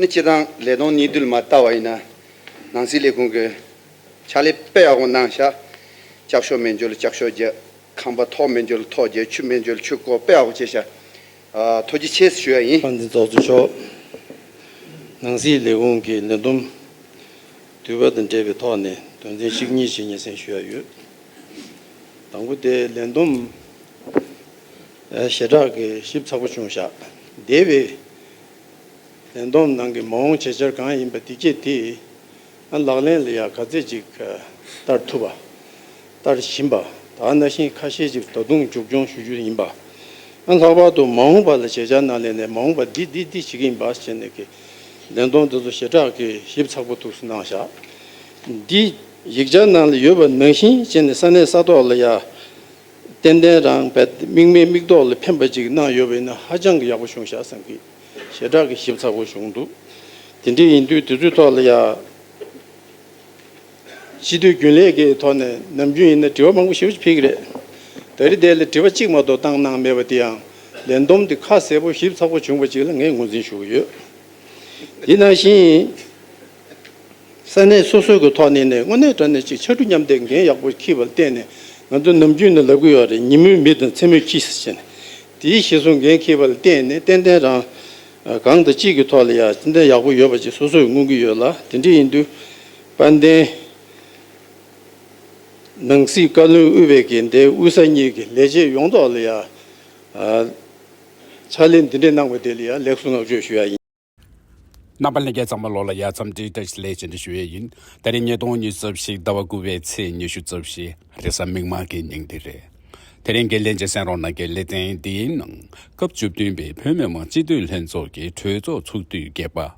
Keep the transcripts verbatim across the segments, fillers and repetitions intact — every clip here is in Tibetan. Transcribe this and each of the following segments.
ནི་སྤྱིར་བཏང་ལས་དོན་གནས་ཚུལ་མ་ལྟ་བ་ཡིན་ན། ནང་སྲིད་ལས་ཁུངས་ཀྱི་ཕྱག་ལས་དཔེ་ཡག་པོ་གནང་ཤག་ལྕགས་ཤོག་མེད་འཇོག་ལ་ལྕགས་ཤོག་རྒྱག་ཁང་པ་ཐོག་མེད་འཇོག་ལ་ཐོག་རྒྱག་ཆུ་མེད་འཇོག་ལ་ཆུ་བསྐོར། དཔེ་ཡག་པོ་བྱས་ཤག་ཨ། ཐུགས་རྗེ་ཆེ་ཞུ་ཡ་ཡིན། དཔལ་ལྡན་ཚོགས་གཙོ་མཆོག་ནང་སྲིད་ལས་ཁུངས་ཀྱི་ལས་བསྡོམས་བསྡུས་པ་དང་འབྲེལ་བའི་ཐོག་ནས་དོན་ཚན་བཅུ་གཉིས་ཅིག་སྙན་སེང་ཞུ་ཡ་ཡོད། དང་པོ་དེ་ལས་བསྡོམས་ཞེ་དྲག་གི་ཞིབ་ཚགས་པོ་བྱུང་ཤག་འདས་པའི་ལས་བསྡོམས་ནང་གི་མ་འོངས་བྱེད་འཆར་གང་ཡིན་པ་དེ་གཅིག་དེ། ཨ། ལག་ལེན་ལ་ཡ་ག་ཚད་ཅིག་བསྟར་ཐུབ་པ། བསྟར་བཞིན་པ། ད་ནང་བཞིན་ཁ་ཤས་ཅིག་ད་དུང་མཇུག་སྐྱོང་ཞུ་རྒྱུ་ཡིན་པ། ཨ། ལྷག་པར་དུ་མ་འོངས་པ་ལ་བྱེད་འཆར་ནང་ལས་ནས་མ་འོངས་པ་འདི་འདི་འདི་བྱེད་ཀྱི་ཡིན་པ་བྱས་ནས་ཀྱི་ལས་བསྡོམས་དེ་ཚོ་ཞེ་དྲག་གི་ཞིབ་ཚགས་པོ་ཐུགས་སུ་གནང་ཤག་འདི་ཡིག་ཆ་ནང་ལ་ཡོད་པ་ནང་བཞིན་བྱས་ནས་ས་གནས་ས་ཐོག་ལ་ཡ། ཏན་ཏན་རང་བས་དམིགས་མེད་མིག་ཐོག་ལ་ཕན་པ་ཅིག་གནང་ཡོད་པ་ཡིན་ན་ཧ་ཅང་གི་ཡག་པོ་བྱུང་ཤག་བསམ་གི། ཞེ་དྲག་གི་ཞིབ་ཚགས་པོ་བྱུང་འདུག་དེ་འདྲ་ཡིན་དུས་དེ་ཚོའི་ཐོག་ལ་ཡ། སྤྱི་འཐུས་རྒྱུན་ལས་ཀྱི་ཐོག་ནས་ནམ་རྒྱུན་ཡིན་ན་དྲི་བ་མང་པོ་ཞེ་པོ་ཅིག་ཕེབས་ཀྱི་རེད། ད་རེས་དེ་ལ་དྲི་བ་གཅིག་མ་གཏོགས་བཏང་གནང་མེད་པ་དེ་ཡང་ལས་བསྡོམས་དེ་ཁ་གསལ་པོ་ཞིབ་ཚགས་པོ་བྱུང་བ་ཅིག་ལ་ངས་ངོས་འཛིན་ཞུ་གི་ཡོད། དེ་ནང་བཞིན། ས་གནས་སོ་སོའི་གི་ཐོག་ནས་ནས་དངོས་གནས་དྲང་གནས་ཅིག་ཕྱར་གྲུ་མཉམ་འདེགས་འགན་ཡག་པོ་འཁྱེར་བ་ལ་བརྟེན་ནས། ང་ཚོ་ནམ་རྒྱུན་ནས་ལབ་གི་ཡོད་རེད། ཉིན་མོའི་མི་དང་མཚན་མོའི་ཁྱི་ཟེར་བྱས་ནས། དེའི་གཞིར་བཟུང་འགན་འཁྱེར་བ་ལ་བརྟེན་ནས་ཏན་ཏན་རང་གང་དང་ཅིག་གི་ཐོག་ལ་ཡ་ཏན་ཏན་ཡག་པོ་ཡོད་པ་ཅིག་སོ་སོས་མངོན་གི་ཡོད་ལ། དེ་འདྲ་ཡིན་དུས་དཔལ་ལྡན་ནང་སྲིད་བཀའ་བློན་དབུས་པའི་གི་འདི་དབུས་ས་གཉིས་ཀྱི་ལས་བྱེད་ཡོངས་རྫོགས་ལ་ཡ། ཨ། ཕྱག་ལས་འདི་འདྲ་གནང་བ་དེ་ལ་ཡ་ལེགས་སོ་བསྔགས་བརྗོད་ཞུ་ཡ་ཡིན། རྣམ་པ་ལྷན་རྒྱས་ཚང་མ་ལོ་ལ་ཡ་འཚམས་འདྲི་བཀྲ་ཤིས་བདེ་ལེགས་ཅེས་ཞུ་ཡས་ཡིན། ད་རེས་ཉིས་སྟོང་ཉི་ཤུ་རྩ་བཞི་ཟླ་བ་དགུ་པའི་ཚེས་ཉི་ཤུ་རྩ་བཞི་རེས་གཟའ་མིག་དམར་གྱི་ཉིན་དེ་རེད། དེ་རིང་གི་ལྷན་རྒྱས་གསན་རོགས་གནང་གི་ལེ་ཚན་འདིའི་ནང་སྐབས་བཅུ་བདུན་པའི་བོད་མི་མང་སྤྱི་འཐུས་ལྷན་ཚོགས་ཀྱི་གྲོས་ཚོགས་ཚོགས་དུས་བརྒྱད་པ།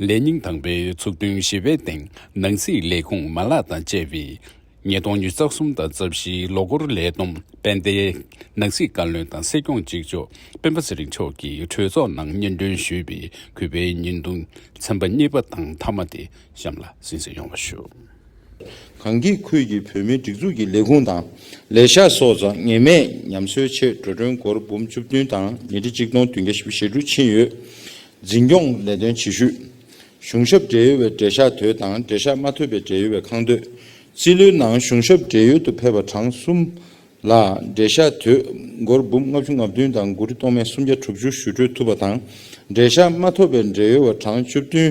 ལས་ཉིན་དང་པོའི་ཚོགས་ཐུན་བཞི་པའི་སྟེང་ནང་སྲིད་ལས་ཁུངས་མ་ལག་དང་བཅས་པའི། ཉིས་སྟོང་ཉི་ཤུ་རྩ་གསུམ་དང་རྩ་བཞིའི་ལོ་འཁོར་ལས་བསྡོམས་དཔལ་ལྡན་ནང་སྲིད་བཀའ་བློན་དང་སྲིད་སྐྱོང་གཅིག་ལྕོགས་སྤེན་པ་ཚེ་རིང་མཆོག་གིས་གྲོས་ཚོགས་ནང་སྙན་སྒྲོན་ཞུས་པའི་གུས་པའི་བརྙན་ཐུང་ཚན་པ་གཉིས་པ་དང་མཐའ་མ་དེ་གཤམ་ལ་གསན་གཟིགས་ཡོང་བ་ཞུ། གངས་སྐྱིད་ཁུལ་གྱི་བོད་མིའི་སྒྲིག་འཛུགས་ཀྱི་ལས་ཁུངས་དང་ལས་ཤག་སོགས་ཀྱང་ངེས་མེད་ཉམས་གསོའི་ཆེད་འགྲོ་གྲོན་སྒོར་འབུམ་བཅུ་བདུན་དང་ཉིས་ཁྲི་གཅིག་སྟོང་བདུན་བརྒྱ་བཞི་བཅུ་ཞེ་དྲུག་ཕྱིན་ཡོད། འཛིན་སྐྱོང་ལས་དོན་བྱེད་ཤུལ། གཞུང་ཞབས་བགྲེས་ཡོལ་བའི་འབྲེལ་ཤག་དོད་དང་འབྲེལ་ཤག་མ་ཐོབ་པའི་བགྲེས་ཡོལ་བའི་ཁང་དོད། རྩིས་ལོའི་ནང་གཞུང་ཞབས་བགྲེས་ཡོལ་དུ་ཕེབས་པ་གྲངས་གསུམ་ལ་འབྲེལ་ཤག་དོད་སྒོར་འབུམ་ལྔ་བཅུ་ང་བདུན་དང་དགུ་ཁྲི་སྟོང་མེད་སུམ་བརྒྱ་དྲུག་ཅུ་ཞུ་སྤྲོད་ཐུབ་པ་དང་། འབྲེལ་ཤག་མ་ཐོབ་པའི་བགྲེས་ཡོལ་བ་གྲངས་བཅུ་བདུན་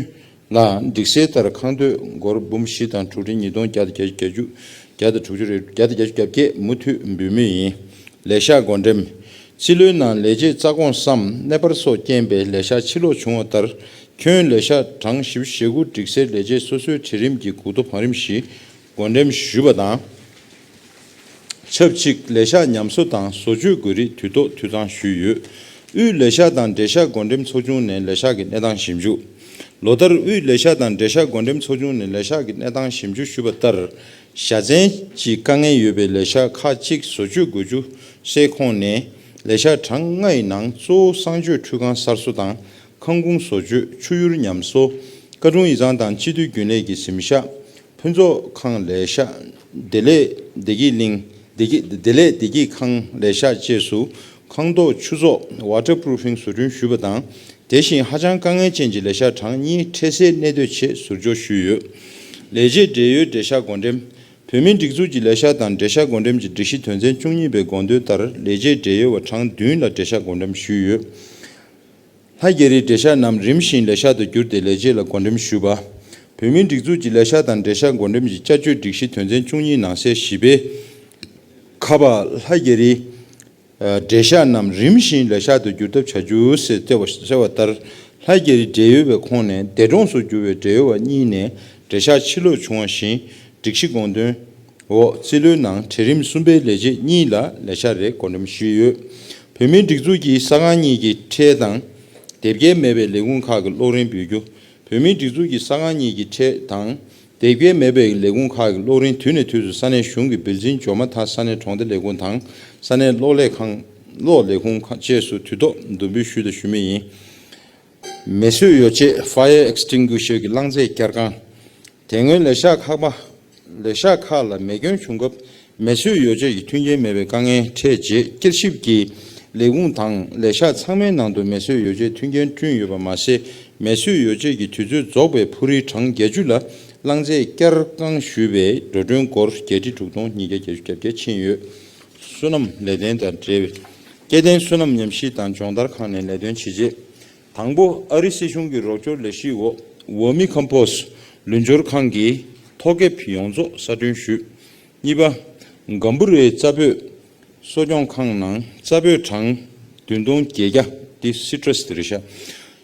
ལ་སྒྲིག་གསལ་ལྟར་ཁང་དོད་སྒོར་འབུམ་བཞི་དང་དྲུག་ཁྲི་ཉིས་སྟོང་བརྒྱ་དང་བརྒྱད་ཅུ་བརྒྱ་དང་དྲུག་ཅུ་རེ་བརྒྱད་དང་བརྒྱད་ཅུ་གྱ་བརྒྱད་མུ་མཐུད་འབུལ་མུས་ཡིན། ལས་ཤག་བགོ་འགྲེམས། རྩིས་ལོའི་ནང་ལས་བྱེད་རྩ་དགོངས་སམ་གནས་སྤར་སོགས་རྐྱེན་པས་ལས་ཤག་ཕྱིར་ལོག་བྱུང་བ་ལྟར། ཁྱོན་ལས་ཤག་གྲངས་བཞི་བཅུ་ཞེ་དགུ་སྒྲིག་གསལ་ལས་བྱེད་སོ་སོའི་གྲལ་རིམ་གྱི་འགོ་ཐོག་བང་རིམ་བཞི་བགོ་འགྲེམས་ཞུས་པ་དང་། ཆབས་ཅིག་ལས་ཤག་ཉམས་གསོ་དང་བཟོ་བཅོས་དགོས་རིགས་དུས་ཐོག་འཐུས་ཚང་ཞུས་ཡོད། དབུས་ལས་ཤག་དང་འབྲེལ་ཤག་བགོ་འགྲེམས་ཚོགས་ཆུང་ནས་ལས་ཤག་གི་གནས་སྟངས་ཞིབ་འཇུག། ལོ་ལྟར་དབུས་ལས་ཤག་དང་འབྲེལ་ཤག་བགོ་འགྲེམས་ཚོགས་ཆུང་ནས་ལས་ཤག་གི་གནས་སྟངས་ཞིབ་འཇུག་ཞུས་པ་ལྟར། བཞའ་ཚན་གྱི་དཀའ་ངལ་ཡོད་པའི་ལས་ཤག་ཁག་ཅིག་བཟོ་བཅོས་དགོས་རྒྱུ་སའི་ཁོངས་ནས། ལས་ཤག་གྲངས་ལྔ་ཡི་ནང་གཙོ་བོ་གསང་སྤྱོད་ཁྲུས་ཁང་གསར་བཟོ་དང་། ཁང་ཁུངས་བཟོ་བཅོས། ཆུ་ཡུར་ཉམས་གསོ། བཀའ་དྲུང་ཡིག་ཚང་དང་སྤྱི་འཐུས་རྒྱུན་ལས་ཀྱི་གཟིམ་ཤག། ཕུན་ཚོགས་ཁང་ལས་ཤག། བདེ་ལེགས་བདེ་སྐྱིད་གླིང་། བདེ་སྐྱིད་བདེ་ལེགས་བདེ་སྐྱིད་ཁང་ལས་ཤག་བཅས་སུ། ཁང་ཐོག་ཆུ་བཙོག་ཝ་ཊར་པུ་རུ་ཕིང་བཟོ་སྐྲུན་ཞུས་པ་དང་། དེ་བཞིན་ཧ་ཅང་དཀའ་ངལ་ཅན་གྱི་ལས་ཤག་གྲངས་གཉིས་འཕྲལ་སེལ་གནད་སྡོད་ཆེད་ཟུར་འཇོག་ཞུས་ཡོད། ལས་བྱེད་བགྲེས་ཡོལ་འབྲེལ་ཤག་བགོ་འགྲེམས། བོད་མིའི་སྒྲིག་འཛུགས་ཀྱི་ལས་ཤག་དང་འབྲེལ་ཤག་བགོ་འགྲེམས་ཀྱི་སྒྲིག་གཞི་དོན་ཚན་བཅུ་གཉིས་པའི་དགོངས་དོན་ལྟར་ལས་བྱེད་བགྲེས་ཡོལ་བ་གྲངས་བདུན་ལ་འབྲེལ་ཤག་བགོ་འགྲེམས་ཞུས་ཡོད། ལྷ་རྒྱ་རིའི་འབྲེལ་ཤག་རྣམས་རིམ་བཞིན་ལས་ཤག་ཏུ་བསྒྱུར་ཏེ་ལས་བྱེད་ལ་བགོ་འགྲེམས་ཞུས་པ། བོད་མིའི་སྒྲིག་འཛུགས་ཀྱི་ལས་ཤག་དང་འབྲེལ་ཤག་བགོ་འགྲེམས་ཀྱི་བསྐྱར་བཅོས་སྒྲིག་གཞི་དོན་ཚན་བཅུ་གཉིས་ནང་གསལ་བཞི་པའི་ཁ་པ་ལྷ་རྒྱ་རི། ཨ། འབྲེལ་ཤག་རྣམས་རིམ་བཞིན་ལས་ཤག་ཏུ་བསྒྱུར་ཐབས་བྱ་རྒྱུ་ཟེར་གསལ་བ་གསལ་བ་ལྟར། ལྷ་རྒྱ་རི་བགྲེས་ཡོལ་བའི་ཁོངས་ནས་འདས་གྲོངས་སུ་གྱུར་བའི་བགྲེས་ཡོལ་བ་གཉིས་ནས་འབྲེལ་ཤག་ཕྱིར་ལོག་བྱུང་བ་བཞིན། སྒྲིག་གཞི་དགོངས་དོན་འོག་རྩིས་ལོའི་ནང་གྲལ་རིམ་གསུམ་པའི་ལས་བྱེད་གཉིས་ལ་ལས་ཤག་རེ་བགོ་འགྲེམས་ཞུས་ཡོད། བོད་མིའི་སྒྲིག་འཛུགས་ཀྱི་ས་ཁང་གཉིས་ཀྱི་ཁྲལ་དང་། དེབ་སྐྱེལ་མེད་པའི་ལས་ཁུངས་ཁག་གི་གློག་རིན་འབུལ་རྒྱུ། བོད་མིའི་སྒྲིག་འཛུགས་ཀྱི་ས་ཁང་གཉིས་ཀྱི་ཁྲལ་དང་། དེབ་སྐྱེལ་མེད་པའི་ལས་ཁུངས་ཁག་གི་གློག་རིན་དུས་ནས་དུས་སུ་ས་གནས་གཞུང་གི་བིལ་འཛིན་འབྱོར་མ་མཐར་ས་གནས་གྲོང་སྡེ་ལས་ཁུངས་དང་ས་གནས་གློག་ལས་ཁང་། གློག་ལས་ཁུངས་ཁག་བཅས་སུ་དུས་ཐོག་བསྡུ་འབུལ་ཞུས་དང་ཞུ་མུས་ཡིན། མེ་གསོད་ཡོ་བྱད་Fire Extinguisher གྱི་རླངས་རྫས་བསྐྱར་བཀང་། དེ་སྔོན་ལས་ཤག་ཁག་པ། ལས་ཤག་ཁག་ལ་མེ་སྐྱོན་བྱུང་སྐབས་མེ་གསོད་ཡོ་བྱད་ཀྱི་མཐུན་རྐྱེན་མེད་པའི་དཀའ་ངལ་འཕྲད་རྗེས་བསྐྱར་ཞིབ་ཀྱིས་ལས་ཁུངས་དང་ལས་ཤག་ཚང་མའི་ནང་དུ་མེ་གསོད་ཡོ་བྱད་མཐུན་རྐྱེན་བསྐྲུན་ཡོད་པ་མ་ཟད། མེ་གསོད་ཡོ་བྱད་ཀྱི་དུས་ཚོད་རྫོགས་པའི་འཕུར་རིས་གྲངས་བརྒྱད་ཅུ་ལ་རླངས་རྫས་བསྐྱར་བཀང་ཞུས་པའི་འགྲོ་གྲོན་སྒོར་བརྒྱད་ཁྲི་དྲུག་སྟོང་ཉིས་བརྒྱ་བརྒྱད་ཅུ་གྱ་བརྒྱད་ཕྱིན་ཡོད། སོ་ནམ་ལས་དོན་དང་འབྲེལ་བའི་སྐྱེ་ལྡན་སོ་ནམ་ཉམས་ཞིབ་དང་སྦྱོང་བརྡར་ཁང་ནས་ལས་དོན་བྱས་རྗེས། དང་པོ། ཨ་རི་སྲིད་གཞུང་གི་རོགས་སྐྱོར་ལས་གཞིའི་འོག་ཝར་མི་ཀམ་པོ་སི་ལུད་སྦྱོར་ཁང་གི་ཐོག་ཁེབས་ཡོངས་རྫོགས་གསར་སྐྲུན་ཞུས། གཉིས་པ། སྒམ་པུ་རེའི་རྩྭ་སྤོས་གསོ་སྐྱོང་ཁང་ནང་རྩྭ་སྤོས་གྲངས་བདུན་སྟོང་བརྒྱད་བརྒྱ། འདི་སི་ཊྲས་དེ་རེད་ཤག་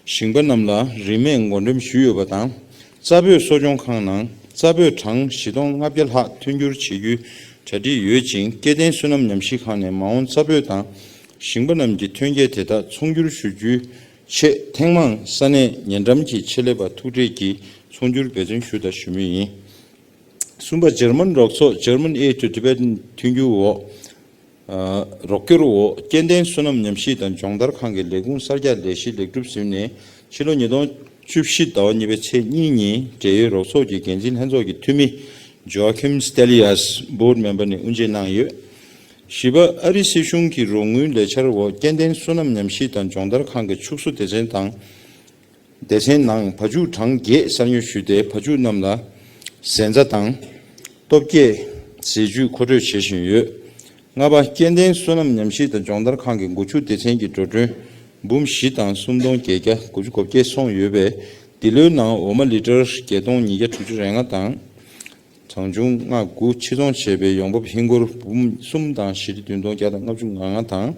ཞིང་པ་རྣམས་ལ་རིན་མེད་བགོ་འགྲེམས་ཞུས་ཡོད་པ་དང་། རྩྭ་སྤོས་གསོ་སྐྱོང་ཁང་ནང་རྩྭ་སྤོས་གྲངས་བཞི་སྟོང་ལྔ་བརྒྱ་ལྷག་མཐུན་འགྱུར་བྱེད་རྒྱུའི་གྲ་སྒྲིག་ཡོད་ཅིང་། སྐྱེ་ལྡན་སོ་ནམ་ཉམས་ཞིབ་ཁང་ནས་མ་འོངས་རྩྭ་སྤོས་དང་ཞིང་པ་རྣམས་ཀྱི་ཐོན་སྐྱེད་དེ་དག་ཚོང་སྒྱུར་ཞུ་རྒྱུའི་ཆེད་ཐེངས་མང་ས་གནས་ཉེ་འགྲམ་གྱི་ཆེད་ལས་པ་ཐུག་འཕྲད་ཀྱིས་ཚོང་སྒྱུར་འབད་བརྩོན་ཞུ་དང་ཞུ་མུས་ཡིན། གསུམ་པ། འཇར་མན་རོགས་ཚོགས་German Aid to Tibet མཐུན་འགྱུར་འོག་ཨ། རོགས་སྐྱོར་འོག་སྐྱེ་ལྡན་སོ་ནམ་ཉམས་ཞིབ་དང་སྦྱོང་བརྡར་ཁང་གི་ལས་ཁུངས་གསར་རྒྱག་ལས་གཞི་ལེགས་གྲུབ་ཟིན་ནས་ཕྱི་ལོ་ཉིས་སྟོང་བཅུ་བཞི་ཟླ་བ་གཉིས་པའི་ཚེས་གཉིས་ཉིན་འབྲེལ་ཡོད་རོགས་ཚོགས་ཀྱི་འགན་འཛིན་ལྷན་ཚོགས་ཀྱི་འཐུས་མི་Joachim Stelias board member ནས་དབུ་འབྱེད་གནང་ཡོད། བཞི་པ། ཨ་རི་སྲིད་གཞུང་གི་རོགས་དངུལ་ལས་འཆར་འོག་སྐྱེ་ལྡན་སོ་ནམ་ཉམས་ཞིབ་དང་སྦྱོང་བརྡར་ཁང་གི་ཕྱུགས་གསོ་སྡེ་ཚན་དང་། སྡེ་ཚན་ནང་བ་ཕྱུགས་གྲངས་བརྒྱད་གསར་ཉོ་ཞུས་ཏེ་བ་ཕྱུགས་རྣམས་ལ་གཟན་རྩྭ་དང་། སྟོབས་སྐྱེད་ཟས་བཅུད་མཁོ་སྤྲོད་བྱེད་བཞིན་ཡོད། ལྔ་པ། སྐྱེ་ལྡན་སོ་ནམ་ཉམས་ཞིབ་དང་སྦྱོང་བརྡར་ཁང་གི་སྒོ་ཕྱུགས་སྡེ་ཚན་གྱི་འགྲོ་གྲོན་འབུམ་བཞི་དང་སུམ་སྟོང་བརྒྱད་བརྒྱ་དགུ་བཅུ་གོ་བརྒྱད་སོང་ཡོད་པས། འདི་ལོའི་ནང་འོ་མ་ལི་ཊར་བརྒྱད་སྟོང་ཉིས་བརྒྱ་དྲུག་ཅུ་རེ་ལྔ་དང་། གྲངས་ཆུང་ལྔ་དགུ་ཕྱིར་ཚོང་བྱས་པའི་ཡོང་འབབ་ཧིན་སྒོར་འབུམ་གསུམ་དང་བཞི་ཁྲི་བདུན་སྟོང་བརྒྱ་དང་ལྔ་བཅུ་ང་ལྔ་དང་།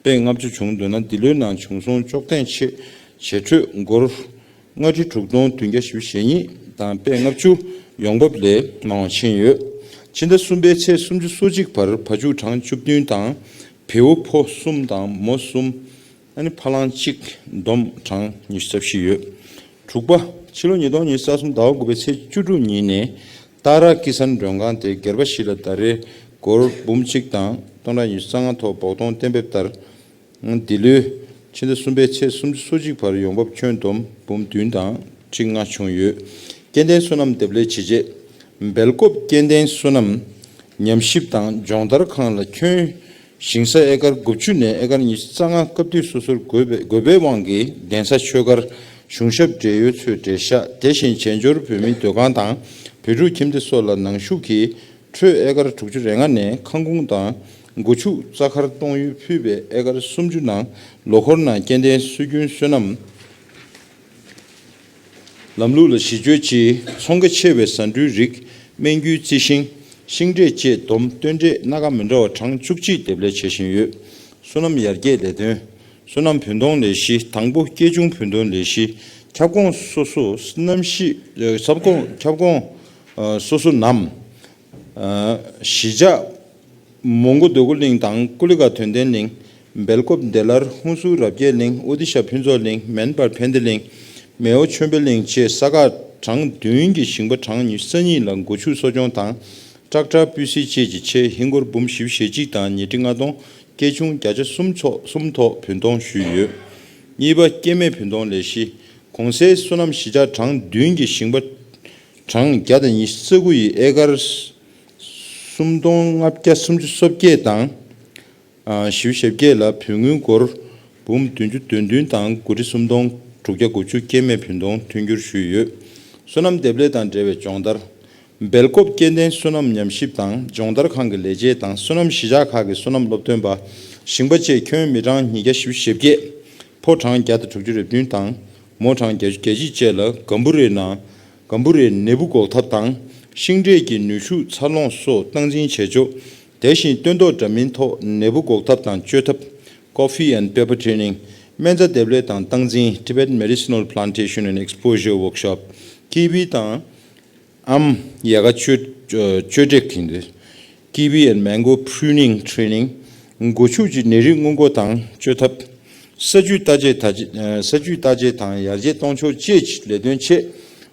དཔེ་ལྔ་བཅུ་བྱུང་འདུག་ན། འདི་ལོའི་ནང་བྱུང་སོང་གཅོག་ཐེངས་ཆེད་བྱེད་འཕྲོད་སྒོར་ལྔ་ཁྲི་དྲུག་སྟོང་བདུན་བརྒྱ་བཞི་བཅུ་ཞེ་གཉིས་དང་། དཔེ་ལྔ་བཅུ་ཡོང་འབབ་ལས་མང་བ་ཕྱིན་ཡོད། ཕྱི་ཟླ་གསུམ་པའི་ཚེས་སུམ་ཅུ་སོ་གཅིག་བར་བ་ཕྱུགས་གྲངས་བཅུ་བདུན་དང་། བེའུ་ཕོ་གསུམ་དང་མོ་གསུམ། ཨ་ནི་ཕ་ལང་གཅིག་བསྡོམས་གྲངས་ཉི་ཤུ་རྩ་བཞི་ཡོད། དྲུག་པ། ཕྱི་ལོ་ཉིས་སྟོང་ཉི་ཤུ་རྩ་གསུམ་ཟླ་བ་དགུ་པའི་ཚེས་བཅུ་དྲུག་ཉིན་ནས་ཏཱ་ར་ཀི་སན་མགྲོན་ཁང་དེ་སྒེར་པ་བཞི་ལ་ཟླ་རེར་སྒོར་འབུམ་གཅིག་དང་སྟོང་ཕྲག་ཉི་ཤུ་རྩ་ལྔ་ཐོག་བོགས་གཏོང་གཏན་འབེབས་ལྟར། འདི་ལོའི་ཕྱི་ཟླ་གསུམ་པའི་ཚེས་སུམ་ཅུ་སོ་གཅིག་བར་ཡོང་འབབ་ཁྱོན་བསྡོམས་འབུམ་བདུན་དང་ཁྲི་ལྔ་བྱུང་ཡོད། སྐྱེ་ལྡན་སོ་ནམ་འདེབས་ལས་བྱས་རྗེས། སྦེལ་ཀོབ་སྐྱེ་ལྡན་སོ་ནམ་ཉམས་ཞིབ་དང་སྦྱོང་བརྡར་ཁང་ལ་ཁྱོན་ཞིང་ས་ཨེ་ཀར་དགུ་བཅུ་ནས་ཨེ་ཀར་ཉི་ཤུ་རྩ་ལྔ་སྐབས་དུས་སོ་སོར་བགོས་པའི་བགོས་པའི་དབང་གིས་གདན་ས་ཆོས་སྒར་གཞུང་ཞབས་འབྲེལ་ཡོད་ཚོས་འབྲེལ་བཞག་དེ་བཞིན་བྱེས་འབྱོར་བོད་མིའི་སྡོད་ཁང་དང་བོད་ཕྲུག་ཁྱིམ་སྡེ་སོགས་ལ་ནང་ཞུགས་ཀྱིས་ཁྲོད་ཨེ་ཀར་དྲུག་ཅུ་རེ་ལྔ་ནས་ཁང་ཁུངས་དང་སྒོ་ཕྱུགས་རྩྭ་མཁར་གཏོང་ཡུལ་ཕུད་པའི་ཨེ་ཀར་སུམ་ཅུ་ནང་ལོ་འཁོར་ནང་སྐྱེ་ལྡན་སྲོལ་རྒྱུན་སོ་ནམ་ལམ་ལུགས་ལ་གཞི་བཅོལ་གྱིས་ཚོང་ཁེ་ཆེ་བའི་ཟ་འབྲུའི་རིགས། སྨན་རྒྱུའི་རྩི་ཤིང་། ཤིང་འབྲས་བཅས་བསྡོམས་སྟོན་འབྲས་སྣ་ཁ་མི་འདྲ་བ་གྲངས་བཅུ་གཅིག་འདེབས་ལས་བྱེད་བཞིན་ཡོད། སོ་ནམ་ཡར་རྒྱས་ལས་དོན། སོ་ནམ་བུན་གཏོང་ལས་གཞི། དང་པོ། སྐྱེ་ཆུང་བུན་གཏོང་ལས་གཞི། ཁྱབ་ཁོངས་སོ་སོ་གནམ་གཤིས། ཨ། ཁྱབ་ཁོངས་ཁྱབ་ཁོངས་ཨ་སོ་སོ་ནམ། ཨ། གཞིས་ཆགས་མོན་གྷོ་འདོད་རྒུ་གླིང་དང་ཀུ་ལི་ཀ་དོན་ལྡན་གླིང་། སྦེལ་ཀོབ་བདེ་སླར། ཧུན་སུར་རབ་རྒྱས་གླིང་། ཨོ་ཏི་ཤ་ཕུན་ཚོགས་གླིང་། མན་པར་ཕན་བདེ་གླིང་། མེའོ་ཆོས་འཕེལ་གླིང་བཅས་ས་ཁག་གྲངས་བདུན་གྱི་ཞིང་པ་གྲངས་ཉི་ཤུ་རྩ་གཉིས་ལ་སྒོ་ཕྱུགས་གསོ་སྐྱོང་དང་། ཊེག་ཊར་སྤུས་གཟིགས་བཅས་ཀྱི་ཆེད་ཧིན་སྒོར་འབུམ་བཞི་བཅུ་ཞེ་གཅིག་དང་ཉི་ཁྲི་ལྔ་སྟོང་། སྐྱེ་ཆུང་བརྒྱ་ཆ་གསུམ་ཚོགས་གསུམ་ཐོག་བུན་གཏོང་ཞུས་ཡོད། གཉིས་པ། སྐྱེད་མེད་བུན་གཏོང་ལས་གཞི། གོང་གསལ་སོ་ནམ་གཞིས་ཆགས་གྲངས་བདུན་གྱི་ཞིང་པ་གྲངས་བརྒྱ་དང་ཉི་ཤུ་རྩ་དགུ་ཡི་ཨེ་ཀར་སུམ་སྟོང་ལྔ་བརྒྱ་སུམ་ཅུ་སོ་བརྒྱད་དང་། ཨ། བཞི་བཅུ་ཞེ་བརྒྱད་ལ་བུན་དངུལ་སྒོར་འབུམ་བདུན་ཅུ་དོན་བདུན་དང་དགུ་ཁྲི་སུམ་སྟོང་དྲུག་བརྒྱ་དགུ་བཅུ་སྐྱེད་མེད་བུན་གཏོང་མཐུན་འགྱུར་ཞུས་ཡོད། སོ་ནམ་འདེབས་ལས་དང་འབྲེལ་བའི་སྦྱོང་བརྡར། སྦེལ་ཀོབ་སྐྱེ་ལྡན་སོ་ནམ་ཉམས་ཞིབ་དང་སྦྱོང་བརྡར་ཁང་གི་ལས་བྱེད་དང་སོ་ནམ་གཞིས་ཆགས་ཁག་གི་སོ་ནམ་སློབ་སྟོན་པ། ཞིང་པ་བཅས་ཁྱོན་མི་གྲངས་ཉིས་བརྒྱ་བཞི་བཅུ་ཞེ་བརྒྱད། ཕོ་གྲངས་བརྒྱ་དང་དྲུག་ཅུ་རེ་བདུན་དང་། མོ་གྲངས་བརྒྱད་ཅུ་གྱ་གཅིག་བཅས་ལ་སྒམ་པུ་རེ་ནང་། སྒམ་པུ་རེའི་ནད་འབུ་འགོག་ཐབས་དང་། ཤིང་འབྲས་ཀྱི་ནུས་ཤུགས་འཚར་ལོངས་སོགས་སྟངས་འཛིན་བྱེད་ཕྱོགས། དེ་བཞིན་སྟོན་ཐོག་འདྲ་མིན་ཐོག་ནད་འབུ་འགོག་ཐབས་དང་བཅོས་ཐབས། Coffee and Pepper Training། སྨན་རྩྭ་འདེབས་ལས་དང་སྟངས་འཛིན། Tibetan Medicinal Plantation and Exposure Workshop། ཀི་ཝི་དང་། ཨམ། ཡལ་ག་གཅོད། གཅོད་འབྲེག་གི་འདི། Kiwi and Mango Pruning Training། སྒོ་ཕྱུགས་ཀྱི་ནད་རིགས་སྔོན་འགོག་དང་བཅོས་ཐབས། ས་རྒྱུས་བརྟག་དཔྱད་དང་། ས་རྒྱུས་བརྟག་དཔྱད་དང་ཡར་རྒྱས་གཏོང་ཕྱོགས་བཅས་ཀྱི་ལས་དོན་ཆེད།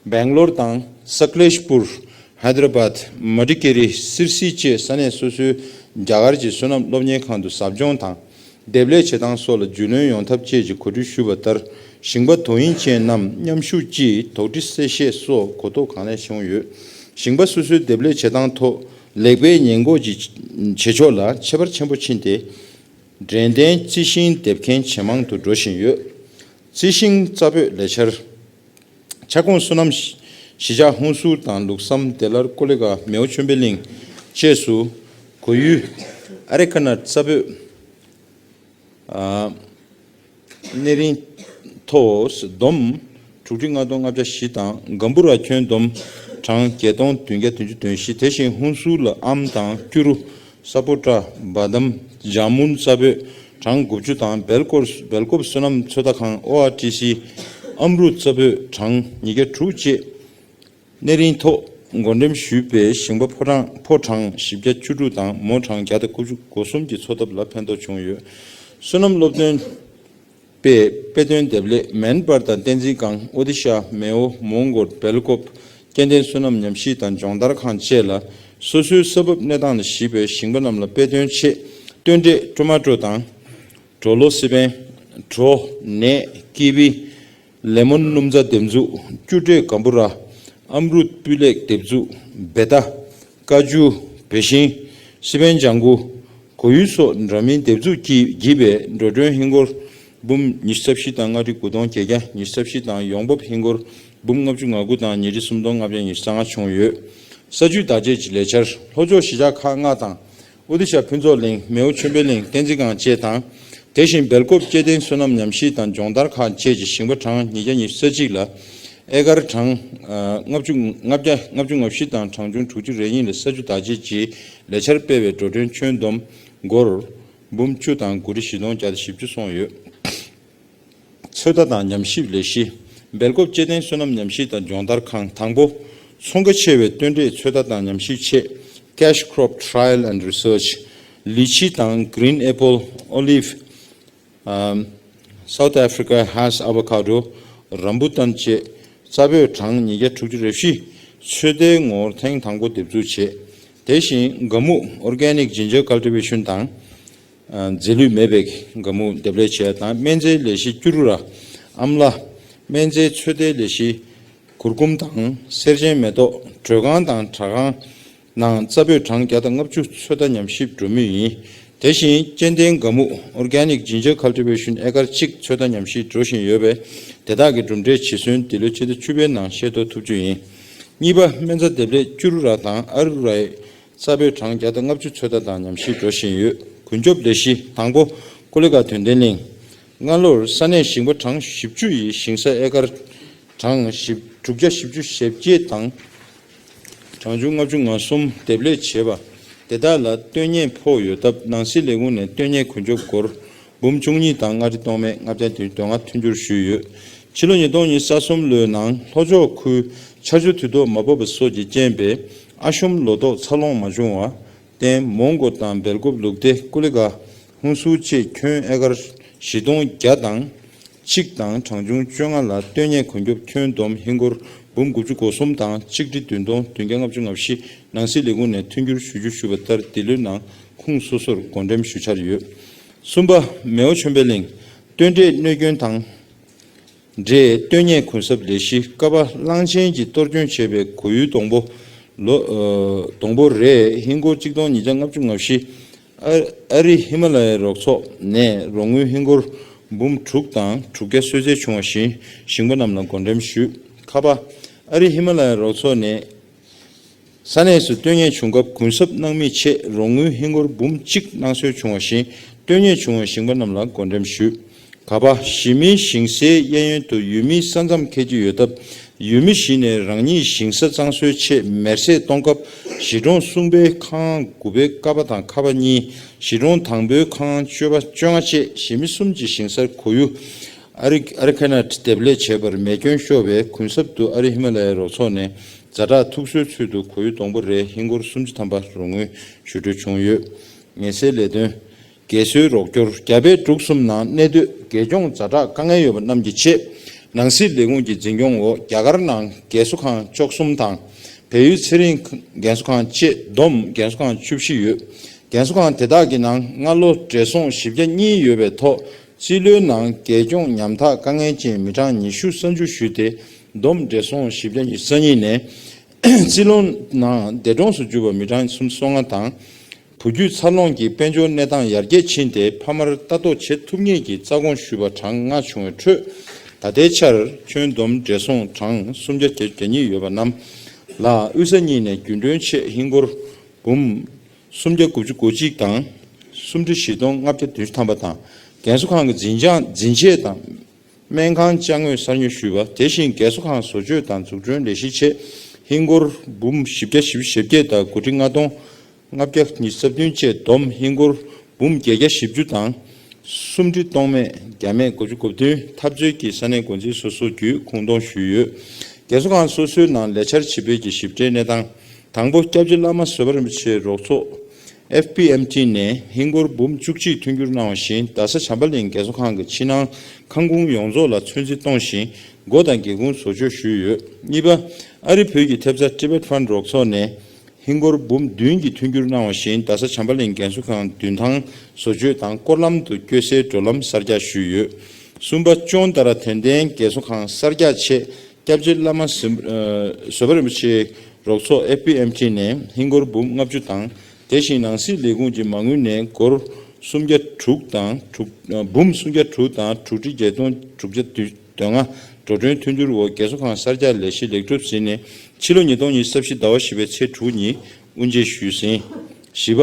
སྦེང་ལོར་དང་། སཀ་ལེཤ་པུར། ཧའི་དར་བཱད། མ་ཌི་ཀེ་རི། སིར་སི་བཅས་ས་གནས་སོ་སོའི་རྒྱ་གར་གྱི་སོ་ནམ་སློབ་གཉེར་ཁང་དུ་ཟབ་སྦྱོང་དང་། འདེབས་ལས་བྱེད་སྟངས་སོགས་ལ་རྒྱུས་ལོན་ཡོང་ཐབས་བཅས་ཀྱི་གོ་སྒྲིག་ཞུས་པ་ལྟར། ཞིང་པ་དོ་དབྱིངས་ཅན་རྣམས་མཉམ་ཞུགས་ཀྱིས་དོགས་འདྲི་གསལ་བཤད་སོགས་གོ་རྟོགས་གང་ལེགས་བྱུང་ཡོད། ཞིང་པ་སོ་སོའི་འདེབས་ལས་བྱེད་སྟངས་ཐོག་ལེགས་སྤེལ་ཉེས་འགོག་གི་བྱེད་ཕྱོགས་ལ་ཁྱད་པར་ཆེན་པོ་ཕྱིན་ཏེ། འབྲས་ལྡན་རྩི་ཤིང་འདེབས་མཁན་ཇེ་མང་དུ་འགྲོ་བཞིན་ཡོད། རྩི་ཤིང་རྩྭ་སྤོས་ལས་འཆར། ཁྱབ་ཁོངས་སོ་ནམ་གཞིས་ཆགས་ཧུན་སུར་དང་ལུགས་བསམ་བདེ་སླར་ཀོ་ལི་གྷལ་མེའོ་ཆོས་འཕེལ་གླིང་བཅས་སུ་གོ་ཡུལ་ཨ་རེ་ཁ་ནཱད་ས་བོད། ཨ། གནས་རིན་ཐོ་བསྡོམས་དྲུག་ཁྲི་ལྔ་སྟོང་ལྔ་བརྒྱ་བཞི་དང་སྒམ་བུ་ར་ཁྱོན་བསྡོམས་གྲངས་བརྒྱད་སྟོང་བདུན་བརྒྱ་བདུན་ཅུ་དོན་བཞི། དེ་བཞིན་ཧུན་སུར་ལ་ཨམ་དང་སྐྱུ་རུ་ས་པོ་ཏྲ་བ་དམ་ཇ་མུན་ས་བོད་གྲངས་དགུ་བཅུ་དང་སྦེལ་ཀོབ་སྦེལ་ཀོབ་སོ་ནམ་ཚོད་ལྟ་ཁང་ཨོ་ཨར་ཊི་སི་ཨམ་རུད་ས་བོད་གྲངས་ཉིས་བརྒྱ་དྲུག་བཅས། གནས་རིན་ཐོག་བགོ་འགྲེམས་ཞུས་པའི་ཞིང་པ་ཕོ་གྲངས་ཕོ་གྲངས་བཞི་བརྒྱ་བཅུ་དྲུག་དང་མོ་གྲངས་བརྒྱ་དང་དགུ་བཅུ་གོ་གསུམ་གྱི་འཚོ་ཐབས་ལ་ཕན་ཐོགས་བྱུང་ཡོད། སོ་ནམ་སློབ་སྟོན་པས་དཔེ་སྟོན་འདེབས་ལས་མན་སྦར་དང་བསྟན་འཛིན་སྒང་ཨོ་ཏི་ཤ་མེའོ་མོང་གོར་སྦེལ་ཀོབ་སྐྱེ་ལྡན་སོ་ནམ་ཉམས་ཞིབ་དང་སྦྱོང་བརྡར་ཁང་བཅས་ལ་སོ་སོའི་ས་བབ་གནས་སྟངས་ལ་གཞིགས་པའི་ཞིང་པ་རྣམས་ལ་དཔེ་སྟོན་ཆེད་སྟོན་འབྲས་ཀྲོ་མ་ཀྲོ་དང་། གྲོ་ལོ་སི་པན། གྲོ། ནས། ཀི་ཝི། ལེ་མོན་སྣུམ་རྫ་འདེབས་འཛུགས། སྐྱུར་འབྲས་སྒམ་བུ་ར། ཨམ་རུད་སྤུས་ལེགས་འདེབས་འཛུགས། བེ་ཏ། ཀ་ཅུ། བེ་ཤིང་། སི་པན་ལྗང་གུ། གོ་ཡུལ་སོགས་འདྲ་མིན་འདེབས་འཛུགས་ཀྱིས་བགྱིས་པའི་འགྲོ་གྲོན་ཧིན་སྒོར་འབུམ་ཉི་ཤུ་རྩ་བཞི་དང་ལྔ་ཁྲི་དགུ་སྟོང་བརྒྱད་བརྒྱ་ཉི་ཤུ་རྩ་བཞི་དང་ཡོང་འབབ་ཧིན་སྒོར་འབུམ་ལྔ་བཅུ་ང་དགུ་དང་ཉིས་ཁྲི་སུམ་སྟོང་ལྔ་བརྒྱ་ཉི་ཤུ་རྩ་ལྔ་བྱུང་ཡོད། ས་ཆུ་བདག་གཅེས་ཀྱི་ལས་འཆར་ལྷོ་ཕྱོགས་གཞིས་ཆགས་ཁག་ལྔ་དང་། ཨོ་ཏི་ཤ་ཕུན་ཚོགས་གླིང་མེའོ་ཆོས་འཕེལ་གླིང་བསྟན་འཛིན་སྒང་བཅས་དང་། དེ་བཞིན་སྦེལ་ཀོབ་སྐྱེ་ལྡན་སོ་ནམ་ཉམས་ཞིབ་དང་སྦྱོང་བརྡར་ཁང་བཅས་ཀྱི་ཞིང་པ་གྲངས་ཉིས་བརྒྱ་ཉི་ཤུ་རྩ་གཅིག་ལ་ཨེ་ཀར་གྲངས་ལྔ་བཅུ་ལྔ་བརྒྱ་ལྔ་བཅུ་ང་བཞི་དང་གྲངས་ཆུང་དྲུག་ཅུ་རེ་གཉིས་ལ་ས་ཆུ་བདག་གཅེས་ཀྱི་ལས་འཆར་སྤེལ་བའི་འགྲོ་གྲོན་ཁྱོན་བསྡོམས་སྒོར་འབུམ་བཅུ་དང་དགུ་ཁྲི་བཞི་སྟོང་བརྒྱ་དང་བཞི་བཅུ་སོང་ཡོད། ཚོད་ལྟ་དང་ཉམས་ཞིབ་ལས་གཞི། སྦེལ་ཀོབ་སྐྱེ་ལྡན་སོ་ནམ་ཉམས་ཞིབ་དང་སྦྱོང་བརྡར་ཁང་དང་པོ། ཚོང་ཁ་ཆེ་བའི་སྟོན་འབྲས་ཚོད་ལྟ་དང་ཉམས་ཞིབ་ཆེད། Cash Crop Trial and Research། ལི་ཆི་དང་Green Apple། Olive། ཨམ། South Africa Hass Avocado། རམ་བུ་ཏན་བཅས་རྩ་བོད་གྲངས་ཉིས་བརྒྱ་དྲུག་ཅུ་རེ་བཞི་ཚོད་ལྟའི་ངོ་བོར་ཐེངས་དང་པོ་འདེབས་འཛུགས་བྱས། དེ་བཞིན་སྒ་སྨུག་Organic Ginger Cultivation དང་། རྫས་ལུད་མེད་པའི་སྒ་སྨུག་འདེབས་ལས་བྱས་དང་སྨན་རྫས་ལས་གཞི་སྐྱུ་རུ་ར། ཨམ་ལ། སྨན་རྫས་ཚོད་ལྟའི་ལས་གཞི། གུར་གུམ་དང་གསེར་ཆེན་མེ་ཏོག་དྲོད་ཁང་དང་དྲ་ཁང་ནང་རྩ་བོད་གྲངས་བརྒྱ་དང་ལྔ་བཅུ་ཚོད་ལྟ་ཉམས་ཞིབ་འགྲོ་མུས་ཡིན། དེ་བཞིན་སྐྱེ་ལྡན་སྒ་སྨུག་Organic Ginger Cultivation ཨེ་ཀར་གཅིག་ཚོད་ལྟ་ཉམས་ཞིབ་འགྲོ་བཞིན་ཡོད་པས་དེ་དག་གི་གྲུབ་འབྲས་ཇི་སོན་འདི་ལོའི་ཕྱི་ཟླ་བཅུ་པའི་ནང་ཤེས་རྟོགས་ཐུབ་རྒྱུ་ཡིན། གཉིས་པ་སྨན་རྫས་འདེབས་ལས་སྐྱུ་རུ་ར་དང་ཨ་རུ་རའི་རྩ་བོད་གྲངས་བརྒྱ་དང་ལྔ་བཅུ་ཚོད་ལྟ་དང་ཉམས་ཞིབ་འགྲོ་བཞིན་ཡོད། ཀུན་སྐྱོབ་ལས་གཞི་དང་པོ་ཀོ་ལི་གྷལ་དོན་ལྡན་གླིང་སྔ་ལོར་ས་གནས་ཞིང་པ་གྲངས་བཞི་བཅུ་ཡིས་ཞིང་ས་ཨེ་ཀར་གྲངས་བཞི་དྲུག་བརྒྱ་བཞི་བཅུ་ཞེ་བརྒྱད་དང་གྲངས་ཆུང་ལྔ་བཅུ་ང་གསུམ་འདེབས་ལས་བྱས་པ་དེ་དག་ལ་སྟོན་ཉེས་ཕོག་ཡོད་སྟབས་ནང་སྲིད་ལས་ཁུངས་ནས་སྟོན་ཉེས་ཀུན་སྐྱོབ་སྒོར་འབུམ་བཅུ་གཉིས་དང་ལྔ་ཁྲི་སྟོང་མེད་ལྔ་བརྒྱ་དོན་ལྔ་མཐུན་འགྱུར་ཞུས་ཡོད། ཕྱི་ལོ་ཉིས་སྟོང་ཉི་ཤུ་རྩ་གསུམ་ལོའི་ནང་ལྷོ་ཕྱོགས་ཁུལ་ཆར་ཆུ་དུས་ཐོག་མ་བབས་པ་སོགས་ཀྱི་རྐྱེན་པས་ཨ་གཞོམ་ལོ་ཏོག་འཚར་ལོངས་མ་བྱུང་བར་བརྟེན་མོང་གོ་དང་སྦེལ་ཀོབ་ལུག་སྡེ་ཀུ་ལི་གྷལ་ཧུན་སུར་བཅས་ཁྱོན་ཨེ་ཀར་བཞི་སྟོང་བརྒྱ་དང་གཅིག་དང་གྲངས་ཆུང་བཅོ་ལྔ་ལ་སྟོན་ཉེས་ཀུན་སྐྱོབ་ཁྱོན་བསྡོམས་ཧིན་སྒོར་འབུམ་དགུ་བཅུ་གོ་གསུམ་དང་གཅིག་ཁྲི་བདུན་སྟོང་བདུན་བརྒྱ་ལྔ་བཅུ་ང་བཞི་ནང་སྲིད་ལས་ཁུངས་ནས་མཐུན་འགྱུར་ཞུ་རྒྱུ་ཞུས་པ་ལྟར་འདི་ལོའི་ནང་ཁུངས་སོ་སོར་བགོ་འགྲེམས་ཞུ་འཆར་ཡོད། གསུམ་པ། མེའོ་ཆོས་འཕེལ་གླིང་སྟོན་འབྲས་གནོད་སྐྱོན་དང་འབྲས་སྟོན་ཉེས་གུན་གསབ་ལས་གཞི་ཀ་པ་གླང་ཆེན་གྱིས་གཏོར་སྐྱོན་བྱས་པའི་གོ་ཡུལ་སྡོང་པོ་ལོ། ཨ། སྡོང་པོ་རེ་ཧིན་སྒོར་གཅིག་སྟོང་ཉིས་བརྒྱ་ལྔ་བཅུ་ང་བཞི། ཨ། ཨ་རི་ཧི་མ་ལ་ཡའི་རོགས་ཚོགས་ནས་རོགས་དངུལ་ཧིན་སྒོར་འབུམ་དྲུག་དང་དྲུག་བརྒྱ་གསོལ་སྩལ་བྱུང་བ་བཞིན་ཞིང་པ་རྣམས་ལ་བགོ་འགྲེམས་ཞུས། ཁ་པ། ཨ་རི་ཧི་མ་ལ་ཡའི་རོགས་ཚོགས་ནས་ས་གནས་སུ་སྟོན་ཉེས་བྱུང་སྐབས་གུན་གསབ་གནང་མི་ཆེད་རོགས་དངུལ་ཧིན་སྒོར་འབུམ་གཅིག་གནང་སྲོལ་བྱུང་བ་བཞིན་སྟོན་ཉེས་བྱུང་བའི་ཞིང་པ་རྣམས་ལ་བགོ་འགྲེམས་ཞུས། ག་པ། གཞིས་མིའི་ཞིང་སའི་གཡས་གཡོན་དུ་ཡུལ་མིའི་ས་མཚམས་འཁེལ་གྱི་ཡོད་སྟབས། ཡུལ་མི་བཞི་ནས་རང་ཉིད་ཞིང་ས་གཙང་བཟོའི་ཆེད་མེར་སྲེག་གཏོང་སྐབས་གཞིས་གྲོང་གསུམ་པའི་ཁང་དགུ་པའི་ཀ་པ་དང་ཁ་པ་གཉིས། གཞིས་གྲོང་དང་པོའི་ཁང་སྤྱོད་པ་བཅོ་ལྔ་བཅས་གཞིས་མི་གསུམ་གྱི་ཞིང་སར་གོ་ཡུལ་ཨ་རི་ཨ་རི་ཁ་ནད་འདེབས་ལས་བྱས་པར་མེ་སྐྱོན་ཤོར་བའི་གུན་གསབ་ཏུ་ཨ་རི་ཧི་མ་ལ་ཡའི་རོགས་ཚོགས་ནས་ཛ་དྲག་ཐུག་གསོའི་ཚུལ་དུ་གོ་ཡུལ་སྡོང་པོ་རེ་ཧིན་སྒོར་སུམ་ཅུ་ཐམ་པ་རོགས་དངུལ་ཞུ་སྤྲོད་བྱུང་ཡོད། ངལ་སེལ་ལས་དོན། རྒས་གསོའི་རོགས་སྐྱོར། རྒྱ་བལ་འབྲུག་གསུམ་ནང་གནས་སྡོད་རྒས་གྱོང་ཛ་དྲག་དཀའ་ངལ་ཡོད་པ་རྣམས་ཀྱི་ཆེད། ནང་སྲིད་ལས་ཁུངས་ཀྱི་འཛིན་སྐྱོང་འོག་རྒྱ་གར་ནང་རྒས་གསོ་ཁང་བཅུ་གསུམ་དང་། བལ་ཡུལ་ཚེ་རིང་རྒས་གསོ་ཁང་བཅས་བསྡོམས་རྒས་གསོ་ཁང་བཅུ་བཞི་ཡོད། རྒས་གསོ་ཁང་དེ་དག་གི་ནང་སྔ་ལོ་བགྲེས་སོང་བཞི་བརྒྱ་གཉིས་ཡོད་པའི་ཐོག་རྩིས་ལོའི་ནང་རྒས་གྱོང་ཉམ་ཐག་དཀའ་ངལ་ཅན་མི་གྲངས་ཉི་ཤུ་རྩ་བཅུ་བཞུགས་ཏེ། བསྡོམས་བགྲེས་སོང་བཞི་བརྒྱ་ཉི་ཤུ་རྩ་གཉིས་ནས། རྩིས་ལོའི་ནང་འདས་གྲོངས་སུ་གྱུར་པ་མི་གྲངས་སུམ་ཅུ་སོ་ལྔ་དང་། བུ་རྒྱུད་འཚར་ལོངས་ཀྱི་དཔལ་འབྱོར་གནས་སྟངས་ཡར་རྒྱས་ཕྱིན་ཏེ་ཕ་མར་ལྟ་རྟོག་བྱེད་ཐུབ་མཁན་གྱི་རྩ་དགོངས་ཞུས་པ་གྲངས་ལྔ་བྱུང་བའི་ཁྲོད། ད་ལྟའི་ཆར་ཁྱོན་བསྡོམས་བགྲེས་སོང་གྲངས་སུམ་བརྒྱ་བརྒྱད་ཅུ་གྱ་གཉིས་ཡོད་པ་རྣམས་ལ་དབུས་ས་གཉིས་ནས་རྒྱུན་གྲོན་ཆེད་ཧིན་སྒོར་འབུམ་སུམ་བརྒྱ་དགུ་བཅུ་གོ་གཅིག་དང་། སུམ་ཁྲི་བཞི་སྟོང་ལྔ་བརྒྱ་བདུན་ཅུ་ཐམ་པ་དང་། རྒན་གསོ་ཁང་གི་འཛིན་བྱང་འཛིན་ཆས་དང་སྨན་ཁང་ཅ་དངོས་གསར་ཉོ་ཞུས་པ། དེ་བཞིན་རྒན་གསོ་ཁང་བཟོ་བཅོས་དང་འཛུགས་སྐྲུན་ལས་གཞི་ཆེད་ཧིན་སྒོར་འབུམ་བཞི་བརྒྱ་བཞི་བཅུ་ཞེ་བརྒྱད་དང་སྒོར་ཁྲི་ལྔ་སྟོང་ལྔ་བརྒྱ་ཉི་ཤུ་རྩ་བདུན་བཅས་བསྡོམས་ཧིན་སྒོར་འབུམ་བརྒྱད་བརྒྱ་བཞི་བཅུ་དང་། སུམ་ཁྲི་སྟོང་མེད་བརྒྱ་མེད་དགུ་བཅུ་གོ་བདུན་འཐབ་རྩོད་ཀྱི་ས་གནས་འགོ་འཛིན་སོ་སོ་བརྒྱུད་ཁུངས་གཏོང་ཞུས་ཡོད། རྒན་གསོ་ཁང་སོ་སོའི་ནང་ལས་འཆར་ཇི་སྤེལ་གྱི་ཞིབ་ཕྲའི་གནས་སྟངས། དང་པོ། སྐྱབས་རྗེ་བླ་མ་བཟོད་པ་རིན་པོ་ཆེའི་རོགས་ཚོགས་ཨེཕ་པི་ཨེམ་ཊི་ནས་ཧིན་སྒོར་འབུམ་བཅུ་གཅིག་མཐུན་འགྱུར་གནང་བ་བཞིན། རྡ་ས་བྱམས་པ་གླིང་རྒན་གསོ་ཁང་གི་ཕྱི་ནང་ཁང་ཁུངས་ཡོངས་རྫོགས་ལ་ཚོད་འཛིན་གཏོང་བཞིན་སྒོ་དང་སྒེའུ་ཁུང་བཟོ་བཅོས་ཞུས་ཡོད། གཉིས་པ། ཨ་རི་བོད་ཀྱི་ཐེབས་རྩ་Tibet Fund རོགས་ཚོགས་ནས་ཧིན་སྒོར་འབུམ་བདུན་གྱི་མཐུན་འགྱུར་གནང་བ་བཞིན། རྡ་ས་བྱམས་པ་གླིང་རྒན་གསོ་ཁང་མདུན་ཐང་བཟོ་བཅོས་དང་སྐོར་ལམ་དུ་སྐྱོད་སའི་འགྲོ་ལམ་གསར་རྒྱག་ཞུས་ཡོད། གསུམ་པ། ཅོན་ཏ་ར་དད་ལྡན་རྒན་གསོ་ཁང་གསར་རྒྱག་ཆེད་སྐྱབས་རྗེ་བླ་མ་བཟོད་པ་རིན་པོ་ཆེའི་རོགས་ཚོགས་ཨེཕ་པི་ཨེམ་ཊི་ནས་ཧིན་སྒོར་འབུམ་ལྔ་བཅུ་དང་། དེ་བཞིན་ནང་སྲིད་ལས་ཁུངས་ཀྱི་མ་དངུལ་ནས་སྒོར་སུམ་བརྒྱ་དྲུག་དང་དྲུག་འབུམ་སུམ་བརྒྱ་དྲུག་དང་དྲུག་ཁྲི་བརྒྱད་སྟོང་དྲུག་བརྒྱ་དོན་ལྔ་འགྲོ་གྲོན་མཐུན་འགྱུར་འོག་རྒན་གསོ་ཁང་གསར་རྒྱག་ལས་གཞི་ལེགས་གྲུབ་ཟིན་ནས་ཕྱི་ལོ་ཉིས་སྟོང་ཉི་ཤུ་རྩ་བཞི་ཟླ་བ་བཞི་པའི་ཚེས་དྲུག་ཉིན་དབུ་འབྱེད་ཞུས་ཟིན། བཞི་པ།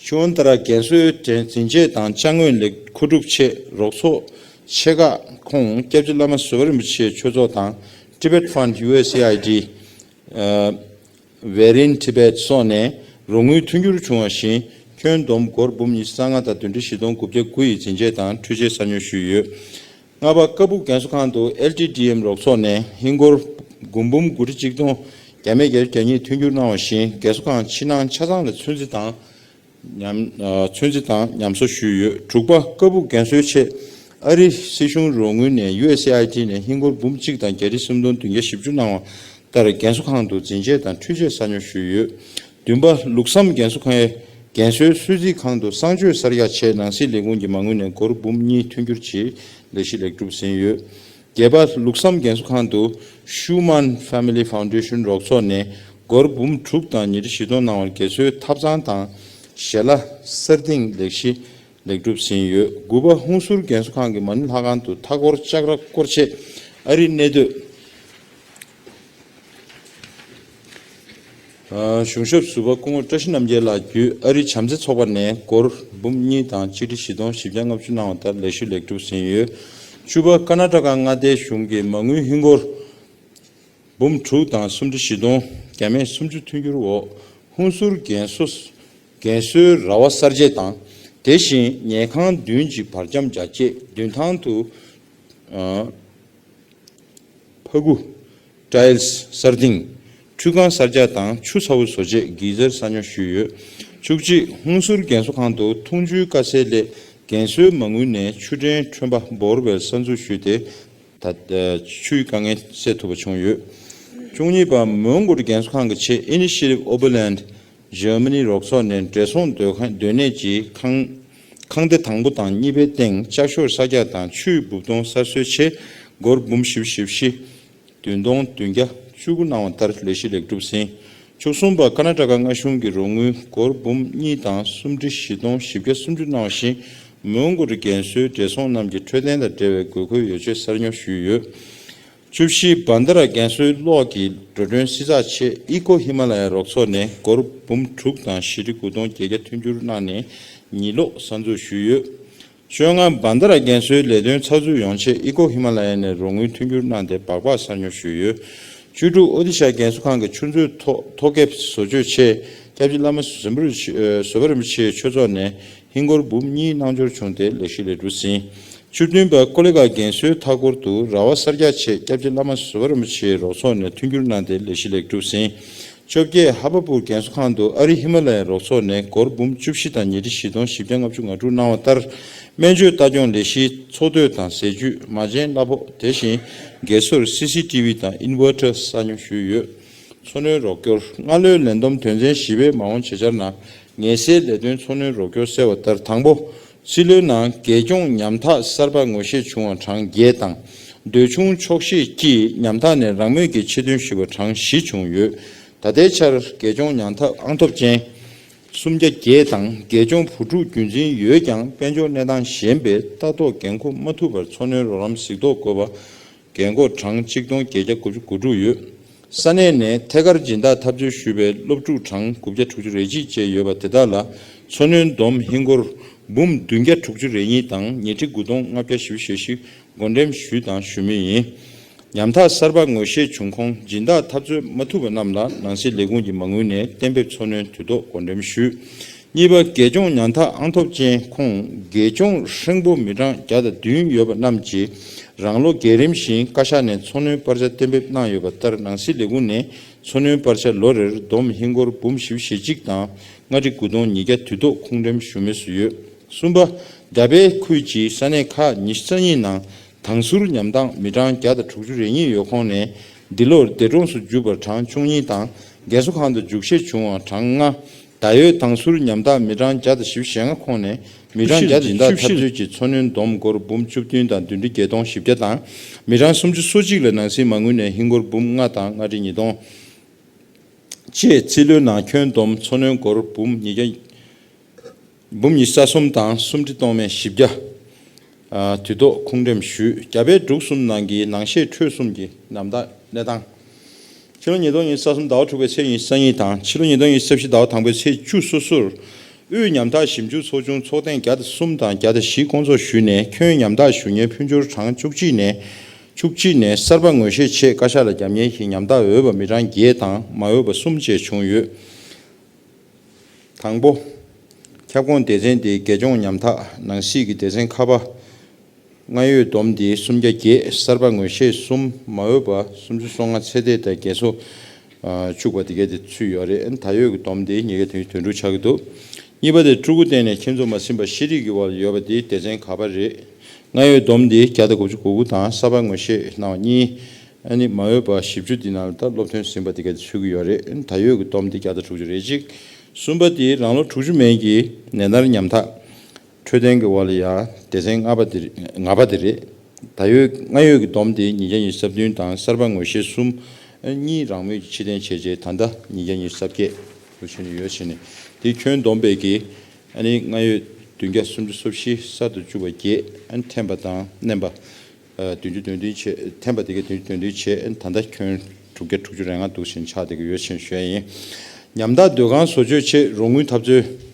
ཅོན་ཏ་ར་རྒན་གསོའི་འཛིན་ཆས་དང་ཅ་དངོས་ལེགས་མཁོ་སྒྲུབ་ཆེད་རོགས་ཚོགས་ཆེ་ཁག་ཁོངས་སྐྱབས་རྗེ་བླ་མ་བཟོད་པ་རིན་པོ་ཆེའི་ཆོས་ཚོགས་དང་། Tibet Fund ཡུ་ཨེས་ཨེ་ཨའི་ཌི། Where in Tibet སོགས་ནས་རོགས་དངུལ་མཐུན་འགྱུར་བྱུང་བ་བཞིན། ཁྱོན་བསྡོམས་སྒོར་འབུམ་ཉི་ཤུ་རྩ་ལྔ་དང་བདུན་ཁྲི་བཞི་སྟོང་དགུ་བརྒྱ་དགུ་ཡི་འཛིན་ཆས་དང་འཕྲུལ་ཆས་གསར་ཉོ་ཞུས་ཡོད། ལྔ་པ། ཀ་སྦུག་རྒན་གསོ་ཁང་དུ་ཨེལ་ཊི་ཌི་ཨེམ་རོགས་ཚོགས་ནས་ཧིན་སྒོར་དགུ་འབུམ་དགུ་ཁྲི་གཅིག་སྟོང་བརྒྱ་མེད་བརྒྱད་ཅུ་གྱ་གཉིས་མཐུན་འགྱུར་གནང་བ་བཞིན། རྒན་གསོ་ཁང་ཕྱི་ནང་ཆ་ཚང་ལ་ཚོད་འཛིན་དང་ཉམས་ཨ་ཚོད་འཛིན་དང་ཉམས་གསོ་ཞུས་ཡོད། དྲུག་པ། ཀ་སྦུག་རྒན་གསོའི་ཆེད་ཨ་རི་སྲིད་གཞུང་རོགས་དངུལ་ནས་ཡུ་ཨེས་ཨེ་ཨའི་ཌི་ནས་ཧིན་སྒོར་འབུམ་གཅིག་དང་བརྒྱད་ཁྲི་སུམ་སྟོང་བདུན་བརྒྱ་བཞི་བཅུ་གནང་བ་ལྟར་རྒན་གསོ་ཁང་དུ་འཛིན་ཆས་དང་འཕྲུལ་ཆས་གསར་ཉོ་ཞུས་ཡོད། བདུན་པ། ལུགས་བསམ་རྒན་གསོ་ཁང་། རྒན་གསོའི་གསོལ་ཚིགས་ཁང་དུ་གསང་སྤྱོད་གསར་རྒྱག་ཆེད་ནང་སྲིད་ལས་ཁུངས་ཀྱི་མ་དངུལ་ནས་སྒོར་འབུམ་གཉིས་མཐུན་འགྱུར་གྱིས་ལས་གཞི་ལེགས་གྲུབ་ཟིན་ཡོད། བརྒྱད་པ། ལུགས་བསམ་རྒན་གསོ་ཁང་དུ་Schumann Family Foundation རོགས་ཚོགས་ནས་སྒོར་འབུམ་དྲུག་དང་ཉིས་ཁྲི་བཞི་སྟོང་གནང་བར་དགེ་ཚོའི་ཐབ་ཚང་དང་ཞལ་ལག་གསར་བཏིང་ལས་གཞི་ལེགས་གྲུབ་ཟིན་ཡོད། དགུ་པ། ཧུན་སུར་རྒན་གསོ་ཁང་གི་མ་ཎི་ལྷ་ཁང་དུ་མཐའ་འཁོར་ལྕགས་ར་སྐོར་ཆེད་ཨ་རིའི་གནས་སྡོད་གཞུང་ཞབས་ཟུར་པ་སྐུ་ངོ་བཀྲ་ཤིས་རྣམ་རྒྱལ་ལགས་བརྒྱུད་ཨ་རིའི་བྱམས་བརྩེ་ཚོགས་པ་ནས་སྒོར་འབུམ་གཉིས་དང་གཅིག་ཁྲི་བཞི་སྟོང་བཞི་བརྒྱ་ལྔ་བཅུ་གནང་བ་ལྟར་ལས་གཞི་ལེགས་གྲུབ་ཟིན་ཡོད། བཅུ་པ། ཀར་ན་ཊ་ཀ་མངའ་སྡེའི་གཞུང་གི་མ་དངུལ་ཧིན་སྒོར་འབུམ་དྲུག་དང་སུམ་ཁྲི་བཞི་སྟོང་བརྒྱ་མེད་སུམ་ཅུ་མཐུན་འགྱུར་འོག་ཧུན་སུར་རྒན་གསོ་རྒན་གསོའི་ར་བ་གསར་བརྗེ་དང་། དེ་བཞིན་ཉལ་ཁང་བདུན་གྱི་བར་ཁྱམས་རྒྱ་སྐྱེད་མདུན་ཐང་དུ་ཨ། ཕ་གུ། ཊའིལ་གསར་བཏིང་། ཁྲུས་ཁང་གསར་རྒྱག་དང་ཆུ་ཚ་བོ་བཟོ་ཆེད་གི་ཛར་གསར་ཉོ་ཞུས་ཡོད། བཅུ་གཅིག། ཧུན་སུར་རྒན་གསོ་ཁང་དུ་འཐུང་ཆུའི་དཀའ་སེལ་སླད་རྒན་གསོའི་མ་དངུལ་ནས་ཆུ་འདྲེན་ཁྲོན་པ་བོར་ཝེལ་གསར་འཛུགས་ཞུས་ཏེ། ད་ཆུའི་དཀའ་ངལ་སེལ་ཐུབ་པ་བྱུང་ཡོད། བཅུ་གཉིས་པ། མོན་གྷོ་རྒན་གསོ་ཁང་གི་ཆེད་Initiative Oberland Germany རོགས་ཚོགས་ནས་བགྲེས་སོང་སྡོད་ཁང་སྡོད་གནས་ཀྱི་ཁང་ཁང་སྡེ་དང་པོ་དང་གཉིས་པའི་སྟེང་ལྕགས་ཤོག་གསར་རྒྱག་དང་ཆུའི་སྦུབ་སྡོང་གསར་བཟོའི་ཆེད་སྒོར་འབུམ་བཞི་བཅུ་ཞེ་བཞི་བདུན་སྟོང་བདུན་བརྒྱ་བཅུ་དགུ་གནང་བ་ལྟར་ལས་གཞི་ལེགས་གྲུབ་ཟིན། བཅུ་གསུམ་པ། ཀར་ན་ཊ་ཀ་མངའ་གཞུང་གི་རོགས་དངུལ་སྒོར་འབུམ་གཉིས་དང་སུམ་ཁྲི་བཞི་སྟོང་བཞི་བརྒྱ་སུམ་ཅུ་གནང་བ་བཞིན། མོན་གྷོ་རི་རྒན་གསོའི་བགྲེས་སོང་རྣམས་ཀྱི་འཕྲོད་བསྟེན་དང་འབྲེལ་བའི་དགོས་མཁོའི་ཡོ་བྱད་གསར་ཉོ་ཞུས་ཡོད། བཅུ་བཞི། བན་ད་ར་རྒན་གསོའི་གློག་གི་འགྲོ་གྲོན་བསྲི་ཚགས་ཆེད་ཨི་ཀོ་ཧི་མ་ལ་ཡ་རོགས་ཚོགས་ནས་སྒོར་འབུམ་དྲུག་དང་བཞི་ཁྲི་དགུ་སྟོང་བརྒྱད་བརྒྱ་མཐུན་འགྱུར་གནང་ནས་ཉི་གློག་གསར་འཛུགས་ཞུས་ཡོད། བཅོ་ལྔ། བན་ད་ར་རྒན་གསོའི་ལས་དོན་ཚགས་ཚུད་ཡོང་ཆེད་ཨི་ཀོ་ཧི་མ་ལ་ཡ་ནས་རོགས་དངུལ་མཐུན་འགྱུར་གནང་སྟེ་སྦག་སྦག་གསར་ཉོ་ཞུས་ཡོད། བཅུ་དྲུག། ཨོ་ཏི་ཤ་རྒན་གསོ་ཁང་གི་ཆུ་མཛོད་ཐོག་ཐོག་ཁེབས་བཟོ་བཅོས་ཆེད་སྐྱབས་རྗེ་བླ་མ་བཟོད་པ་རིན་པོ་ཆེ་བཟོད་པ་རིན་པོ་ཆེའི་ཆོས་ཚོགས་ནས་ཧིན་སྒོར་འབུམ་གཉིས་གནང་འབྱོར་བྱུང་སྟེ་ལས་གཞི་ལེགས་གྲུབ་ཟིན། བཅུ་བདུན་པ། ཀོ་ལི་གྷལ་རྒན་གསོའི་མཐའ་འཁོར་དུ་ར་བ་གསར་རྒྱག་ཆེད་སྐྱབས་རྗེ་བླ་མ་བཟོད་པ་རིན་པོ་ཆེའི་རོགས་ཚོགས་ནས་མཐུན་འགྱུར་གནང་སྟེ་ལས་གཞི་ལེགས་གྲུབ་ཟིན། བཅོ་བརྒྱད། ཧ་པ་པུར་རྒན་གསོ་ཁང་དུ་ཨ་རི་ཧི་མ་ལ་ཡའི་རོགས་ཚོགས་ནས་སྒོར་འབུམ་བཅུ་བཞི་དང་ཉིས་ཁྲི་བཞི་སྟོང་བཞི་བརྒྱ་ལྔ་བཅུ་ང་དྲུག་གནང་བ་ལྟར། སྨན་བཅོས་ལྟ་སྐྱོང་ལས་གཞི་འཚོ་སྡོད་དང་ཟས་བཅུད་མ་བྱན་གླ་ཕོགས་དེ་བཞིན་དགེ་ཚོར་སི་སི་ཊི་ཝི་དང་ཨིན་ཝར་ཊར་གསར་ཉོ་ཞུས་ཡོད། འཚོ་སྣོན་རོགས་སྐྱོར། སྔ་ལོའི་ལས་བསྡོམས་དོན་ཚན་བཞི་པའི་མ་འོངས་བྱེད་འཆར་ནང་ངལ་སེལ་ལས་དོན་འཚོ་སྣོན་རོགས་སྐྱོར་གསལ་བ་ལྟར། དང་པོ། སྤྱི་ལོའི་ནང་རྒས་གཅོང་ཉམ་ཐག་གསར་པ་ངོ་ཤེས་བྱུང་བ་གྲངས་བརྒྱད་དང་། འདོད་ཆུང་ཆོག་ཤེས་ཀྱིས་ཉམ་ཐག་ནས་རང་མོས་ཀྱིས་ཕྱིར་ཐོན་ཞུས་པ་གྲངས་བཞི་བྱུང་ཡོད། ད་ལྟའི་ཆར་རྒས་གཅོང་ཉམ་ཐག་ཨང་ཐོབ་ཅན་ སུམ་བརྒྱ་བརྒྱད་དང་དགེ་སྦྱོང་བུ་ཕྲུག་རྒྱུན་འཛིན་ཡོད་ཀྱང་དཔལ་འབྱོར་གནས་སྟངས་ཞན་པས་ལྟ་རྟོག་འགན་འཁུར་མ་ཐུབ་པར་འཚོ་སྣོན་རོགས་རམ་གཟིགས་རྟོག་དགོས་པ། རྒན་འཁོགས་གྲངས་གཅིག་སྟོང་བརྒྱད་བརྒྱ་དགུ་བཅུ་གོ་དྲུག་ཡོད། ས་གནས་ནས་ཐད་ཀར་སྦྱིན་བདག་ཐབས་འཚོལ་ཞུས་པའི་སློབ་ཕྲུག་གྲངས་དགུ་བརྒྱ་དྲུག་ཅུ་རེ་གཅིག་བཅས་ཡོད་པ་དེ་དག་ལ་འཚོ་སྣོན་བསྡོམས་ཧིན་སྒོར་འབུམ་བདུན་བརྒྱ་དྲུག་ཅུ་རེ་གཉིས་དང་ཉིས་ཁྲི་དགུ་སྟོང་ལྔ་བརྒྱ་བཞི་བཅུ་ཞེ་བཞི་བགོ་འགྲེམས་ཞུས་དང་ཞུ་མུས་ཡིན། ཉམ་ཐག་གསར་པ་ངོ་ཤེས་བྱུང་ཁོངས་སྦྱིན་བདག་ཐབས་འཚོལ་མ་ཐུབ་པ་རྣམས་ལ་ནང་སྲིད་ལས་ཁུངས་ཀྱི་མ་དངུལ་ནས་གཏན་འབེབས་འཚོ་སྣོན་དུས་ཐོག་བགོ་འགྲེམས་ཞུས། གཉིས་པ། དགེ་སྦྱོང་ཉམ་ཐག་ཨང་ཐོབ་ཅན་ཁོངས་དགེ་སྦྱོང་ཧྲེང་པོ་མི་གྲངས་བརྒྱ་དང་བདུན་ཡོད་པ་རྣམས་ཀྱིས་རང་ལོ་བརྒྱད་རིམ་བཞིན་བཀའ་ཤག་ནས་འཚོ་སྣོན་པར་ཆ་གཏན་འབེབས་གནང་ཡོད་པ་ལྟར་ནང་སྲིད་ལས་ཁུངས་ནས་འཚོ་སྣོན་པར་ཆ་ལོ་རེར་བསྡོམས་ཧིན་སྒོར་འབུམ་བཞི་བཅུ་ཞེ་གཅིག་དང་ལྔ་ཁྲི་དགུ་སྟོང་ཉིས་བརྒྱ་དུས་ཐོག་ཁུངས་འགྲེམས་ཞུ་མུས་སུ་ཡོད། གསུམ་པ། རྒྱ་བལ་ཁུལ་གྱི་ས་གནས་ཁག་ཉི་ཤུ་རྩ་གཉིས་ནང་དྭངས་ཟུར་ཉམ་ཐག་མི་གྲངས་བརྒྱ་དང་དྲུག་ཅུ་རེ་གཉིས་ཡོད་ཁོངས་ནས་འདི་ལོར་འདས་གྲོངས་སུ་གྱུར་པ་གྲངས་བཅུ་གཉིས་དང་རྒས་གསོ་ཁང་དུ་འཇུག་བཞེས་བྱུང་བ་གྲངས་ལྔ། ད་ཡོད་དྭངས་ཟུར་ཉམ་ཐག་མི་གྲངས་བརྒྱ་དང་བཞི་བཅུ་ཞེ་ལྔ་ཁོངས་ནས་མི་གྲངས་བརྒྱ་དང་བཞི་བཅུ་ཞེ་ལྔ་ཐབས་འཚོལ་གྱི་འཚོ་སྣོན་བསྡོམས་སྒོར་འབུམ་བཅུ་བདུན་དང་བདུན་ཁྲི་བརྒྱད་སྟོང་བཞི་བརྒྱ་དང་། མི་གྲངས་སུམ་ཅུ་སོ་གཅིག་ལ་ནང་སྲིད་མ་དངུལ་ནས་ཧིན་སྒོར་འབུམ་ལྔ་དང་ལྔ་ཁྲི་ཉིས་སྟོང་བཅས་རྩིས་ལོའི་ནང་ཁྱོན་བསྡོམས་འཚོ་སྣོན་སྒོར་འབུམ་ཉིས་བརྒྱ། འབུམ་ཉི་ཤུ་རྩ་གསུམ་དང་སུམ་ཁྲི་སྟོང་མེད་བཞི་བརྒྱ། ཨ། དུས་ཐོག་ཁུངས་འགྲེམས་ཞུས། རྒྱ་བལ་འབྲུག་གསུམ་ནང་གི་ནང་གཞས་ཁྲོད་གསུམ་གྱི་ཉམ་ཐག་གནས་སྟངས། ཕྱི་ལོ་ཉིས་སྟོང་ཉི་ཤུ་རྩ་གསུམ་ཟླ་བ་དྲུག་པའི་ཚེས་ཉི་ཤུ་རྩ་གཉིས་དང་ཕྱི་ལོ་ཉིས་སྟོང་ཉི་ཤུ་རྩ་བཞི་ཟླ་བ་དང་པོའི་ཚེས་བཅུ་སོ་སོར་དབུས་ཉམ་ཐག་ཞིབ་འཇུག་ཚོགས་ཆུང་ཚོགས་ཐེངས་བརྒྱ་དང་གསུམ་དང་བརྒྱ་དང་བཞི་བསྐོང་ཚོགས་ཞུས་ནས་ཁྱོན་ཉམ་ཐག་ཞུ་མཁན་ཕུལ་འབྱོར་གྲངས་བཅུ་གཅིག་ནས་བཅུ་གཅིག་ནས་གསར་པ་ངོ་ཤེས་ཆེད་བཀའ་ཤག་ལ་རྒྱབ་གཉེར་གྱིས་ཉམ་ཐག་འོས་པ་མི་གྲངས་བརྒྱད་དང་མ་འོས་པ་གསུམ་བཅས་བྱུང་ཡོད། དང་པོ། ཁྱབ་ཁོངས་སྡེ་ཚན་དེའི་དགེ་སྦྱོང་ཉམ་ཐག་ནང་སྲིད་ཀྱི་སྡེ་ཚན་ཁ་པ། སྔ་ཡོད་བསྡོམས་དེ་སུམ་བརྒྱ་བརྒྱད། གསར་པ་ངོ་ཤེས་གསུམ། མ་འོས་པ་སུམ་ཅུ་སོ་ལྔ། ཚེ་འདས་དང་རྒས་གསོ་བཅུག་པ་དེ་གས་དེ་ཚུད་ཡོད་རེད། ད་ཡོད་ཀྱི་བསྡོམས་དེ་ཉིས་བརྒྱ་དོན་དོན་དྲུག་ཆགས་ཀྱི་འདུག་གཉིས་པ་དེ་ཕྲུ་གུ་སྟེང་ནས་ཁྱིམ་ཚང་མ་ཟིན་པ་ཤེས་རིག་གི་འོག་ལ་ཡོད་པ་དེ་སྡེ་ཚན་ག་པ་རེད། སྔ་ཡོད་བསྡོམས་དེ་བརྒྱ་དང་དགུ་བཅུ་གོ་དགུ་དང་གསར་པ་ངོ་ཤེས་གནང་བ་གཉིས། ཨ་ནི་མ་འོས་པ་བཞི་བཅུ་འདི་ནང་ལ་ད་སློབ་ཐོན་ཟིན་པ་དེ་ག་ཚུད་ཀྱི་ཡོད་རེད། ད་ཡོད་ཀྱི་བསྡོམས་དེ་བརྒྱ་དང་དྲུག་ཅུ་རེ་གཅིག་གསུམ་པ་དེ་རང་ལོ་དྲུག་ཅུ་མན་གྱི་ནད་མནར་ཉམ་ཐག་འཕྲོད་བསྟེན་གྱི་འོག་ལ་ཡ་སྡེ་ཚན་ལྔ་པ་དེ་རེད། ལྔ་པ་དེ་རེད། ད་ཡོད་སྔ་ཡོད་ཀྱི་བསྡོམས་དེ་ཉིས་བརྒྱ་ཉི་ཤུ་རྩ་བདུན་དང་གསར་པ་ངོ་ཤེས་གསུམ། ཨ་ནི་གཉིས་རང་མོས་ཀྱིས་ཕྱིར་འཐེན་བྱས་རྗེས་ད་ལྟ་ཉིས་བརྒྱ་ཉི་ཤུ་རྩ་བརྒྱད་རུ་ཕྱིན་ནས་ཡོད་ཕྱིན་ནས་དེ་ཁྱོན་བསྡོམས་པས་ཀྱི། ཨ་ནི་སྔ་ཡོད་བདུན་བརྒྱ་སུམ་ཅུ་སོ་བཞི། གསར་དུ་བཅུག་པ་བརྒྱད། ཨ་ནི་འཐེན་པ་དང་བསྣན་པ། ཨ། བདུན་ཅུ་དོན་བདུན་བྱས། འཐེན་པ་དེ་གའི་བདུན་ཅུ་དོན་བདུན་བྱས། ཨ་ནི་ད་ལྟ་ཁྱོན་དྲུག་བརྒྱ་དྲུག་ཅུ་རེ་ལྔ་འདུག་བཞིན་ཆགས་བསྡད་ཀྱི་ཡོད་ཕྱིན་ཞུ་ཡ་ཡིན། ཉམ་ཐག་སྡོད་ཁང་བཟོ་བཅོས་ཆེད་རོགས་དངུལ་འཐབ་རྩོད་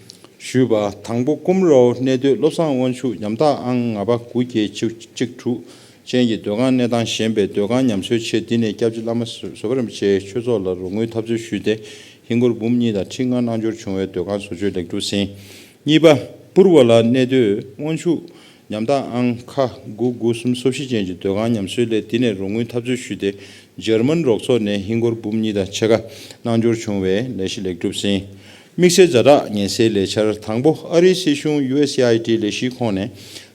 ཞུས་པ། དང་པོ། ཀུམ་རའོ་གནས་སྡོད་བློ་བཟང་དབང་ཕྱུག་ཉམ་ཐག་ཨང་ང་པ་དགུ་བརྒྱད་གཅིག་གཅིག་དྲུག་ཅན་གྱི་སྡོད་ཁང་གནས་སྟངས་ཞན་པས་སྡོད་ཁང་ཉམས་གསོའི་ཆེད་འདི་ནས་སྐྱབས་རྗེ་བླ་མ་བཟོད་པ་རིན་པོ་ཆེ་ཆོས་ཚོགས་ལ་རོགས་དངུལ་འཐབ་རྩོད་ཞུས་ཏེ་ཧིན་སྒོར་འབུམ་གཉིས་དང་ཁྲི་ལྔ་གནང་འབྱོར་བྱུང་བའི་སྡོད་ཁང་བཟོ་བཅོས་ལེགས་གྲུབ་ཟིན། གཉིས་པ། པུར་བ་ལ་གནས་སྡོད་དབང་ཕྱུག་ཉམ་ཐག་ཨང་ཁ་དགུ་དགུ་གསུམ་སོ་བཞི་ཅན་གྱི་སྡོད་ཁང་ཉམས་གསོའི་སླད་འདི་ནས་རོགས་དངུལ་འཐབ་རྩོད་ཞུས་ཏེ་འཇར་མན་རོགས་ཚོགས་ནས་ཧིན་སྒོར་འབུམ་གཉིས་དང་ཕྱེད་ཀ་གནང་འབྱོར་བྱུང་བའི་ལས་གཞི་ལེགས་གྲུབ་ཟིན། དམིགས་བསལ་ཛ་དྲག་ངལ་སེལ་ལས་འཆར། དང་པོ། ཨ་རིའི་སྲིད་གཞུང་ཡུ་ཨེས་ཨེ་ཨའི་ཌི་ལས་གཞིའི་ཁོངས་ནས་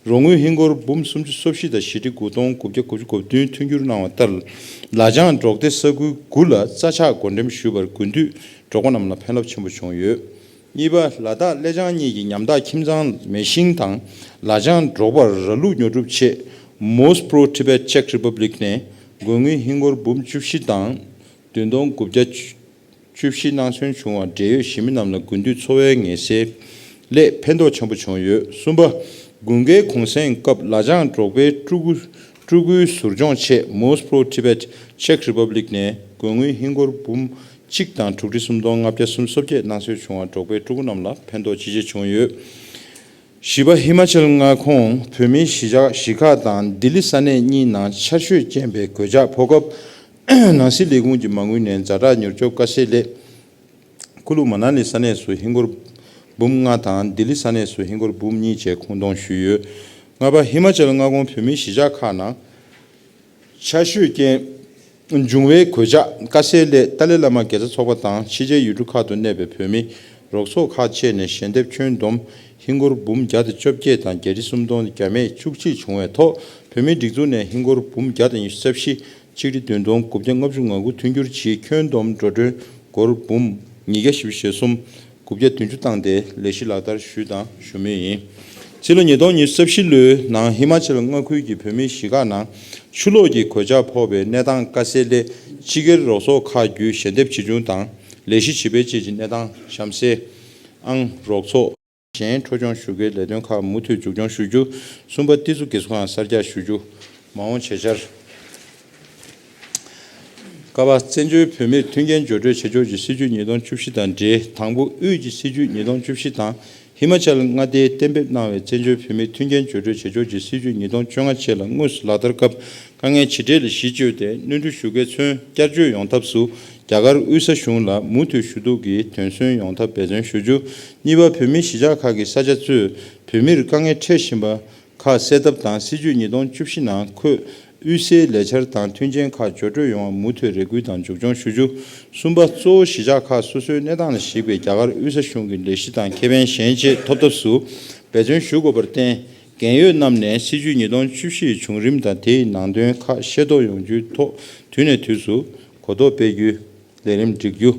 རོགས་དངུལ་ཧིན་སྒོར་འབུམ་སུམ་ཅུ་སོ་བཞི་དང་བཞི་ཁྲི་དགུ་སྟོང་དགུ་བརྒྱ་དགུ་བཅུ་གོ་བདུན་མཐུན་འགྱུར་གནང་བ་ལྟར། ལ་ལྗང་འབྲོག་སྡེ་ས་ཁུལ་དགུ་ལ་རྩྭ་ཆག་བགོ་འགྲེམས་ཞུས་པར་དགུན་དུས་འབྲོག་པ་རྣམས་ལ་ཕན་རླབས་ཆེན་པོ་བྱུང་ཡོད། གཉིས་པ། ལ་དྭགས་གླེ་ལྗང་གཉིས་ཀྱི་ཉམ་ཐག་ཁྱིམ་ཚང་མེ་ཤིང་དང་ལ་ལྗང་འབྲོག་པར་ར་ལུག་ཉོ་སྒྲུབ་ཆེད་Moss Pro Tibet Czech Republic ནས་དགོས་དངུལ་ཧིན་སྒོར་འབུམ་བཅུ་བཞི་དང་བདུན་སྟོང་དགུ་བརྒྱ་བཅུ་བཞི་གནང་སོན་བྱུང་བ། འབྲེལ་ཡོད་གཞིས་མི་རྣམས་ལ་དགུན་དུས་འཚོ་བའི་ངལ་སེལ་སླད་ཕན་ཐོགས་ཆེན་པོ་བྱུང་ཡོད། གསུམ་པ། དགུན་ཁའི་གུང་སེང་སྐབས་ལ་ལྗང་འབྲོག་པའི་ཕྲུ་གུ་ཕྲུ་གུའི་ཟུར་སྦྱོང་ཆེད་Moss Pro Tibet Czech Republic ནས་དགོས་དངུལ་ཧིན་སྒོར་འབུམ་གཅིག་དང་དྲུག་ཁྲི་སུམ་སྟོང་ལྔ་བརྒྱ་སུམ་ཅུ་སོ་བརྒྱད་གནང་སྲོལ་བྱུང་བ། འབྲོག་པའི་ཕྲུ་གུ་རྣམས་ལ་ཕན་ཐོགས་ཅི་ཆེ་བྱུང་ཡོད། བཞི་པ། ཧི་མ་ཅལ་མངའ་ཁོངས་བོད་མིའི་གཞིས་ཆགས་གཞིས་ཁག་དང་ལྡི་ལི་ས་གནས་གཉིས་ནང་ཆར་ཞོད་རྐྱེན་པས་གོད་ཆག་ཕོག་སྐབས། ནང་སྲིད་ལས་ཁུངས་ཀྱི་མ་དངུལ་ནས་ཛ་དྲག་མྱུར་སྐྱོབ་དཀའ་སེལ་སླད། ཁུ་ལུ་མ་ན་ལི་ས་གནས་སུ་ཧིན་སྒོར་འབུམ་ལྔ་དང་ལྡི་ལི་ས་གནས་སུ་ཧིན་སྒོར་འབུམ་གཉིས་བཅས་ཁུངས་གཏོང་ཞུས་ཡོད། ལྔ་པ། ཧི་མ་ཅལ་མངའ་ཁོངས་བོད་མིའི་གཞིས་ཆགས་ཁག་ནང་ཆར་ཞོད་རྐྱེན་འབྱུང་བའི་གོད་ཆག་དཀའ་སེལ་སླད་ཏཱ་ལའི་བླ་མ་དགེ་རྩ་ཚོགས་པ་དང་ཕྱི་རྒྱལ་ཡུལ་གྲུ་ཁག་ཏུ་གནས་པའི་བོད་མི་རོགས་ཚོགས་ཁག་བཅས་ནས་ཞལ་འདེབས་ཁྱོན་བསྡོམས་ཧིན་སྒོར་འབུམ་བརྒྱ་དང་བཅོ་བརྒྱད་དང་བརྒྱད་ཁྲི་སུམ་སྟོང་བརྒྱ་མེད་བཅུ་གཅིག་བྱུང་བའི་ཐོག་བོད་མིའི་སྒྲིག་འཛུགས་ནས་ཧིན་སྒོར་འབུམ་བརྒྱ་དང་ཉི་ཤུ་རྩ་བཞི། ཆིག་ཁྲི་བདུན་སྟོང་དགུ་བརྒྱ་ལྔ་བཅུ་ང་དགུ་མཐུན་འགྱུར་གྱིས་ཁྱོན་བསྡོམས་འགྲོ་གྲོན་སྒོར་འབུམ་ཉིས་བརྒྱ་བཞི་བཅུ་ཞེ་གསུམ། དགུ་བརྒྱ་བདུན་ཅུ་བཏང་སྟེ་ལས་གཞི་ལག་བསྟར་ཞུས་དང་ཞུ་མུས་ཡིན། ཕྱི་ལོ་ཉིས་སྟོང་ཉི་ཤུ་རྩ་བཞི་ལོའི་ནང་ཧི་མ་ཅལ་མངའ་ཁུལ་གྱི་བོད་མིའི་གཞིས་ཁག་ནང་ཆུ་ལོག་གི་གོད་ཆག་ཕོག་པའི་གནས་སྟངས་དཀའ་སེལ་སླད་སྤྱི་སྒེར་རོགས་ཚོགས་ཁག་བརྒྱུད་ཞལ་འདེབས་ཇི་བྱུང་དང་ལས་གཞི་ཇི་སྤེལ་བཅས་ཀྱི་གནས་སྟངས་གཤམ་གསལ། ཨང་རོགས་ཚོགས། གཞན་འཕྲོ་སྦྱོང་ཞུ་སྒོའི་ལས་དོན་ཁག་མུ་མཐུད་མཇུག་སྐྱོང་ཞུ་རྒྱུ། གསུམ་པ། ཏི་ཛུ་དགེ་ཚོགས་ཁང་གསར་རྒྱག་ཞུ་རྒྱུ། མ་འོངས་བྱེད་འཆར། ཀ་པ། བཙན་བྱོལ་བོད་མིར་མཐུན་རྐྱེན་སྦྱོར་སྤྲོད་བྱེད་ཕྱོགས་ཀྱི་སྲིད་ཇུས་ཉིས་སྟོང་བཅུ་བཞི་དང་འབྲེལ། དང་པོ། དབུས་ཀྱི་སྲིད་ཇུས་ཉིས་སྟོང་བཅུ་བཞི་དང་། ཧི་མ་ཅལ་མངའ་སྡེས་གཏན་འབེབས་གནང་བའི་བཙན་བྱོལ་བོད་མིར་མཐུན་རྐྱེན་སྦྱོར་སྤྲོད་བྱེད་ཕྱོགས་ཀྱི་སྲིད་ཇུས་ཉིས་སྟོང་བཅོ་ལྔ་བཅས་ལ་དངོས་སུ་ལག་བསྟར་སྐབས། དཀའ་ངལ་ཇི་འཕྲད་ལ་གཞི་བཅོལ་ཏེ། གནོན་སྒྲུབ་ཞུ་མཁན་ཚོ་བསྐྱར་བཅོས་ཡོང་ཐབས་སུ། རྒྱ་གར་དབུས་ས་གཞུང་ལ་མུ་མཐུད་ཞུ་གཏུག་གིས་དོན་སོན་ཡོང་ཐབས་འབད་བརྩོན་ཞུ་རྒྱུ། གཉིས་པ། བོད་མིའི་གཞིས་ཆགས་ཁག་གི་ས་ཆ་གཙོས་བོད་མིར་དཀའ་ངལ་འཕྲད་བཞིན་པ་ཁག་སེལ་ཐབས་དང་། སྲིད་ཇུས་ཉིས་སྟོང་བཅུ་བཞི་ནང་འཁོད་དབུས་སའི་ལས་འཆར་དང་མཐུན་རྐྱེན་ཁག་སྦྱོར་སྤྲོད་ཡོང་བར་མུ་མཐུད་རེ་སྐུལ་དང་མཇུག་སྐྱོང་ཞུ་རྒྱུ། གསུམ་པ། གཙོ་བོ་གཞིས་ཆགས་ཁག་སོ་སོའི་གནས་སྟངས་ལ་གཞིགས་པའི་རྒྱ་གར་དབུས་ས་གཞུང་གི་ལས་གཞི་དང་ཁེ་ཕན་གཞན་བཅས་ཐོབ་ཐབས་སུ་འབད་བརྩོན་ཞུ་དགོས་པར་བརྟེན། རྒན་ཡོལ་རྣམས་ནས་སྲིད་ཇུས་ཉིས་སྟོང་བཅུ་བཞི་ཡི་བྱུང་རིམ་དང་དེའི་ནང་དོན་ཁག་ཤེས་རྟོགས་ཡོང་རྒྱུའི་ཐོག་དུས་ནས་དུས་སུ་གོ་རྟོགས་སྤེལ་རྒྱུའི་ལས་རིམ་སྒྲིག་རྒྱུ།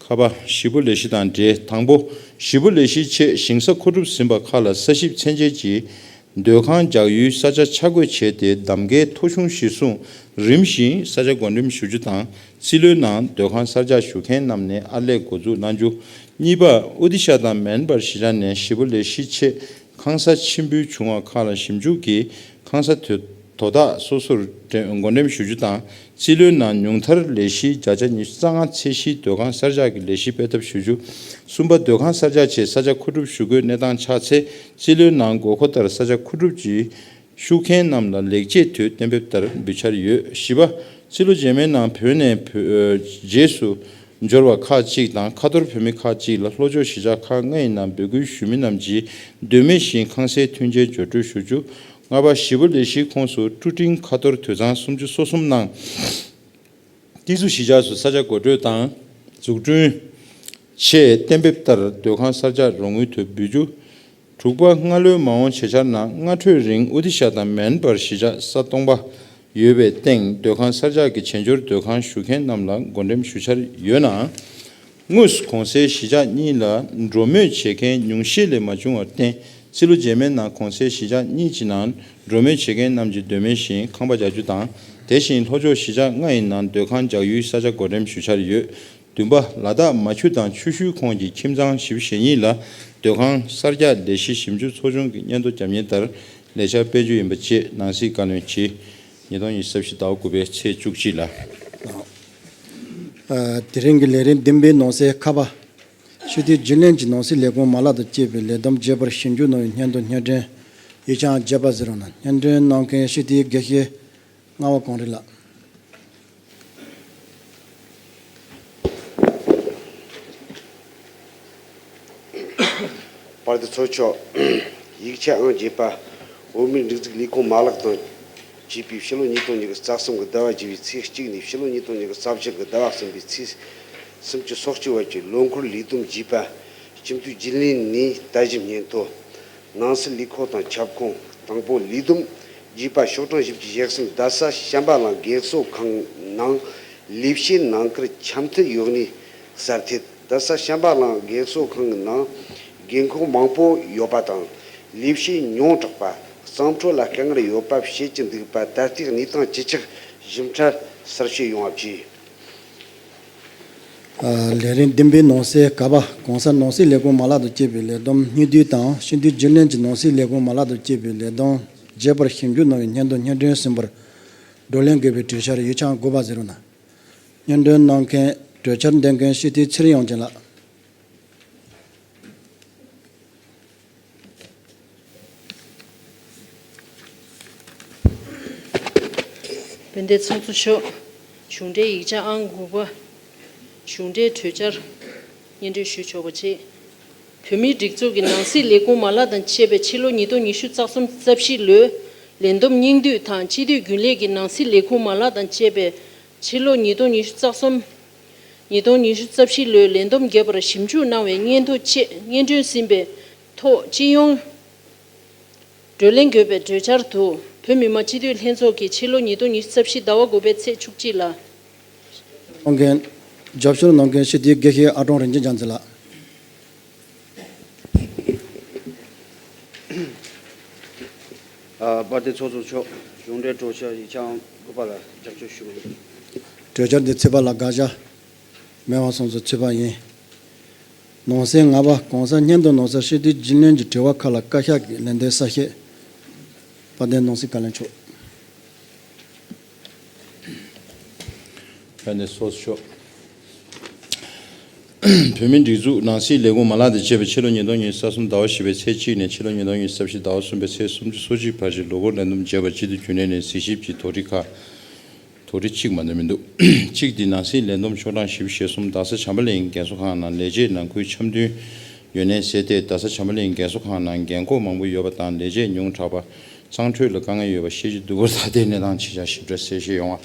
ཁ་པ། ཞིབ་པོ་ལས་གཞི་དང་འབྲེལ། དང་པོ། ཞིབ་པོ་ལས་གཞིའི་ཆེད་ཞིང་ས་མཁོ་སྒྲུབ་ཟིན་པ་ཁག་ལ་ས་ཞིབ་ཚད་འཇལ་གྱིས་སྡོད་ཁང་རྒྱག་ཡུལ་ས་ཆ་ཆ་བགོས་བྱས་ཏེ། གདམ་ཀའི་ཐོ་གཞུང་གཞིར་བཟུང་རིམ་བཞིན་ས་ཆ་བགོ་འགྲེམས་ཞུ་རྒྱུ་དང་། རྩིས་ལོའི་ནང་སྡོད་ཁང་གསར་རྒྱག་ཞུ་མཁན་རྣམས་ནས་ཨར་ལས་འགོ་འཛུགས་གནང་རྒྱུ། གཉིས་པ། ཨོ་ཏི་ཤ་དང་མེན་པར་གཞིས་ཆགས་ནས་ཞིབ་པོ་ལས་གཞིའི་ཆེད་ཁང་གསར་ཆེན་པོའི་བྱུང་བ་ཁག་ལ་ཞིབ་འཇུག་གིས་ཁང་གསར་དོ་དོ་བདག་སོ་སོར་འགྲེམས་བགོ་འགྲེམས་ཞུ་རྒྱུ་དང་། རྩིས་ལོའི་ནང་ཉུང་མཐར་ལས་གཞིའི་བརྒྱ་ཆ་ཉི་ཤུ་རྩ་ལྔ་ཚད་གཞིའི་སྡོད་ཁང་གསར་རྒྱག་གི་ལས་གཞི་སྤེལ་ཐབས་ཞུ་རྒྱུ། གསུམ་པ། སྡོད་ཁང་གསར་རྒྱག་ཆེད་ས་ཆ་མཁོ་སྒྲུབ་ཞུ་སྒོའི་གནས་སྟངས་ཆགས་ཚེ། རྩིས་ལོའི་ནང་དགོས་མཁོ་ལྟར་ས་ཆ་མཁོ་སྒྲུབ་ཀྱི་ཤུགས་མཁན་རྣམས་ལ་ལེགས་སྐྱེས་དུས་གཏན་འབེབས་ལྟར་འབུལ་འཆར་ཡོད། བཞི་པ། རྩིས་ལོ་རྗེས་མའི་ནང་བོད་ནས་བོད་རྗེས་སུ་འབྱོར་བ་ཁག་ཅིག་དང་། ཁ་ཐོར་བོད་མི་ཁག་ཅིག་ལ་ལྷོ་ཕྱོགས་གཞིས་ཆགས་ཁག་ལྔ་ཡི་ནང་འབོད་སྐུལ་ཞུ་མི་རྣམས་ཀྱིས་འདོད་མོས་བཞིན་ཁང་སའི་མཐུན་རྐྱེན་སྦྱོར་སྤྲོད་ཞུ་རྒྱུ། ལྔ་པ། ཞིབ་པོ་ལས་གཞིའི་ཁོངས་སུ་ཀྲུ་ཀྲིང་ཁ་ཐོར་དུད་ཚང་སུམ་ཅུ་སོ་གསུམ་ནང་། ཏི་ཛུ་གཞིས་ཆགས་སུ་ས་ཆ་བགོ་སྤྲོད་དང་འཛུགས་སྐྲུན་ཆེད་གཏན་འབེབས་ལྟར་སྡོད་ཁང་གསར་རྒྱག་རོགས་དངུལ་དུ་འབུལ་རྒྱུ། དྲུག་པ། སྔ་ལོའི་མ་འོངས་བྱེད་འཆར་ནང་སྔ་འཕྲོས་རིང་ཨོ་ཏི་ཤ་དང་མེན་པར་གཞིས་ཆགས་ས་སྟོང་པ་ཡོད་པའི་སྟེང་སྡོད་ཁང་གསར་རྒྱག་གི་བྱེས་འབྱོར་སྡོད་ཁང་ཞུ་མཁན་རྣམས་ལ་བགོ་འགྲེམས་ཞུ་འཆར་ཡོད་ན། དངོས་སུ་གོང་གསལ་གཞིས་ཆགས་གཉིས་ལ་འགྲོ་མོས་བྱེད་མཁན་ཉུང་ཤས་ལས་མ་བྱུང་བར་བརྟེན། རྩིས་ལོ་རྗེས་མའི་ནང་གོང་གསལ་གཞིས་ཆགས་གཉིས་ཀྱི་ནང་འགྲོ་མོས་བྱེད་མཁན་རྣམས་ཀྱིས་འདོད་མོས་བཞིན་ཁང་པ་རྒྱག་རྒྱུ་དང་། དེ་བཞིན་ལྷོ་ཕྱོགས་གཞིས་ཆགས་ལྔ་ཡི་ནང་སྡོད་ཁང་རྒྱག་ཡུལ་ས་ཆ་བགོ་འགྲེམས་ཞུ་འཆར་ཡོད། བདུན་པ། ལ་དྭགས་མ་ཆུ་དང་ཆུ་ཤུལ་ཁོངས་ཀྱི་ཁྱིམ་ཚང་བཞི་བཅུ་ཞེ་གཉིས་ལ་སྡོད་ཁང་གསར་རྒྱག་ལས་གཞི་ཞིབ་འཇུག་ཚོགས་ཆུང་གི་སྙན་ཐོ་རྒྱབ་མཁན་ལྟར་ལས་འཆར་སྤེལ་རྒྱུ་ཡིན་པ་བཅས་ནང་སྲིད་བཀའ་བློན་གྱིས་ཉིས་སྟོང་ཉི་ཤུ་རྩ་བཞི་ཟླ་བ་དགུ་པའི་ཚེས་བཅུ་གཅིག་ལ། ཨ། དེ་རིང་གི་ལས་རིམ་བདུན་པའི་ནང་གསེས་ཁ་པ། ཕྱི་དྲིལ་རྒྱུན་ལས་ཀྱི་ནང་སྲིད་ལས་ཁུངས་མ་ལག་དང་བཅས་པའི་ལས་བསྡོམས་རྒྱས་པར་ཞིབ་འཇུག་གནང་བའི་སྙན་ཐོ་སྙན་སྒྲོན་ཡིག་ཆ་བརྒྱད་པ་ཟེར་བ་ན། སྙན་སྒྲོན་གནང་མཁན་ཕྱི་དྲིལ་དགེ་བཤེས་རྔ་བ་གངས་རི་ལགས། དཔལ་ལྡན་ཚོགས་གཙོ་མཆོག། ཡིག་ཆ་ཨང་བརྒྱད་པ། བོད་མིའི་སྒྲིག་འཛུགས་ལས་ཁུངས་མ་ལག་དང་བཅས་པའི་ཕྱི་ལོ་ཉིས་སྟོང་ཉི་ཤུ་རྩ་གསུམ་གྱི་ཟླ་བ་བཞི་པའི་ཚེས་གཅིག་ནས་ཕྱི་ལོ་ཉིས་སྟོང་ཉི་ཤུ་རྩ་བཞི་གི་ཟླ་བ་གསུམ་པའི་ཚེས་སུམ་ཅུ་སོ་གཅིག་བར་གྱི་ལོ་འཁོར་ལས་བསྡོམས་རྒྱས་པ། སྤྱི་འཐུས་རྒྱུན་ལས་ནས་ལྟ་ཞིབ་སྙན་ཐོ། ནང་སྲིད་ལས་ཁུངས་དང་ཁྱབ་ཁོངས། དང་པོ། ལས་བསྡོམས་རྒྱས་པ་ཤོག་གྲངས་བཞི་བཅུ་ཞེ་གསུམ། རྡ་ས་བྱམས་པ་གླིང་རྒན་གསོ་ཁང་ནང་ལས་བྱེད་ནང་ཁུལ་འཆམ་མཐུན་ཡོད་ནི་གསལ་ཐད། རྡ་ས་བྱམས་པ་གླིང་རྒན་གསོ་ཁང་ནང་རྒན་འཁོགས་མང་པོ་ཡོད་པ་དང་། ལས་བྱེད་ཉུང་དྲགས་པ། གཙང་འཕྲོད་ལ་དཀའ་ངལ་ཡོད་པ་བཤད་ཀྱི་འདུག་པ། ད་ལྟའི་གནས་སྟངས་ཇི་ཆགས་ཞིབ་ཕྲ་གསལ་བཤད་ཡོང་བ་བྱས། ལས་རིམ་བདུན་པའི་ནང་གསེས་ཀ་པ། གོང་གསལ་ནང་སྲིད་ལས་ཁུངས་མ་ལག་ཏུ་བསྐྱེད་པའི་ལས་བསྡོམས་སྙིང་བསྡུས་དང་། སྤྱི་འཐུས་རྒྱུན་ལས་ཀྱི་ནང་སྲིད་ལས་ཁུངས་མ་ལག་ཏུ་བསྐྱེད་པའི་ལས་བསྡོམས་རྒྱས་པར་ཞིབ་འཇུག་གནང་བའི་སྙན་ཐོ་སྙན་སྒྲོན་ཟིན་པར་བགྲོ་གླེང་དགོས་པའི་གྲོས་འཆར་ཡིག་ཆ་དགུ་པ་ཟེར་བ་ན། སྙན་སྒྲོན་གནང་མཁན་གྲོས་འཆར་འདོན་མཁན་སྤྱི་འཐུས་ཚེ་རིང་དབྱངས་ཅན་ལགས། དཔལ་ལྡན་ཚོགས་གཙོ་མཆོག། གཞུང་འབྲེལ་ཡིག་ཆ་ཨང་དགུ་པ། གཞུང་འབྲེལ་གྲོས་འཆར་སྙན་སྒྲོན་ཞུ་ཆོག་པ་བྱས། བོད་མིའི་སྒྲིག་འཛུགས་ཀྱི་ནང་སྲིད་ལས་ཁུངས་མ་ལག་དང་བཅས་པའི་ཕྱི་ལོ་ཉིས་སྟོང་ཉི་ཤུ་རྩ་གསུམ་རྩ་བཞི་ལོའི་ལས་བསྡོམས་སྙིང་བསྡུས་དང་། སྤྱི་འཐུས་རྒྱུན་ལས་ཀྱི་ནང་སྲིད་ལས་ཁུངས་མ་ལག་དང་བཅས་པའི་ཕྱི་ལོ་ཉིས་སྟོང་ཉི་ཤུ་རྩ་གསུམ། ཉིས་སྟོང་ཉི་ཤུ་རྩ་བཞི་ལོའི་ལས་བསྡོམས་རྒྱས་པར་ཞིབ་འཇུག་གནང་བའི་སྙན་ཐོ་བཅས་སྙན་སྒྲོན་ཟིན་པའི་ཐོག་སྤྱི་ཡོངས་བགྲོ་གླེང་དགོས་པའི་གྲོས་འཆར་དུ། བོད་མི་མང་སྤྱི་འཐུས་ལྷན་ཚོགས་ཀྱིས་ཕྱི་ལོ་ཉིས་སྟོང་ཉི་ཤུ་རྩ་བཞི་ཟླ་བ་དགུ་པའི་ཚེས་བཅུ་གཅིག་ལ། གནང་མཁན། རྒྱབ་སྐྱོར་གནང་མཁན་སྤྱི་འཐུས་དགེ་བཤེས་ཨ་ཀྲོང་རིན་ཆེན་རྒྱ་མཚོ་ལགས། ཨ། དཔལ་ལྡན་ཚོགས་གཙོ་མཆོག། གཞུང་འབྲེལ་གྲོས་འཆར་ཡིག་ཆ་ཨང་དགུ་པ་ལ་རྒྱབ་སྐྱོར་ཞུ་གི་ཡིན། གྲོས་འཆར་འདི་ཚིག་པ་ལ་དགག་བྱ་མེད་པ་སོང་ཙང་ཚིག་པ་ཡིན། ནང་གསེས་ལྔ་པ། །གོང་ས་སྙན་ཐོ་ནང་གསལ་ཧྲིལ་བསྡུའི་རྒྱུས་ལོན་གྱི་དྲི་བ་ཁག་ལ་བཀའ་ཤག་གིས་ལན་འདེབས་གསལ་བཤད། དཔལ་ལྡན་ནང་སྲིད་བཀའ་བློན་མཆོག །དཔལ་ལྡན་ཚོགས་གཙོ་མཆོག །བོད་མིའི་སྒྲིག་འཛུགས་ནང་སྲིད་ལས་ཁུངས་མ་ལག་དང་བཅས་པའི་ཕྱི་ལོ་ཉིས་སྟོང་ཉི་ཤུ་རྩ་གསུམ་ཟླ་བ་བཞི་པའི་ཚེས་གཅིག་ནས་ཕྱི་ལོ་ཉིས་སྟོང་ཉི་ཤུ་རྩ་བཞི་ཟླ་བ་གསུམ་པའི་ཚེས་སུམ་ཅུ་སོ་གཅིག་བར་གྱི་ལོ་འཁོར་ལས་བསྡོམས་བྱས་པ་སྤྱི་ཟླ་རྒྱུན་ལས་ནས་གཟིགས་ཞིབ་ཀྱི་དོགས་འདྲི་ཁག །དོགས་འདྲི་གཅིག་མ་གཏོགས་མི་འདུག །གཅིག་འདི་ནང་སྲིད་ལས་བསྡོམས་ཤོག་གྲངས་བཞི་བཅུ་ཞེ་གསུམ། རྡ་ས་བྱམས་པ་གླིང་རྒན་གསོ་ཁང་ནང་ལས་བྱེད་ནང་ཁུལ་འཆམ་མཐུན་ཡོད་ནའི་ཟེར་ཏེ། རྡ་ས་བྱམས་པ་གླིང་རྒན་གསོ་ཁང་ནང་རྒན་འཁོགས་མང་པོ་ཡོད་པ་དང་ལས་བྱེད་ཉུང་དྲགས་པ། གཙང་འཕྲོད་ལ་དཀའ་ངལ་ཡོད་པ་ཤེས་ཀྱི་འདུག་པར་ད་ལྟའི་གནས་སྟངས་ཆེད་བྱ་ཞིབ་ཕྲ་གསལ་བཤད་ཡོང་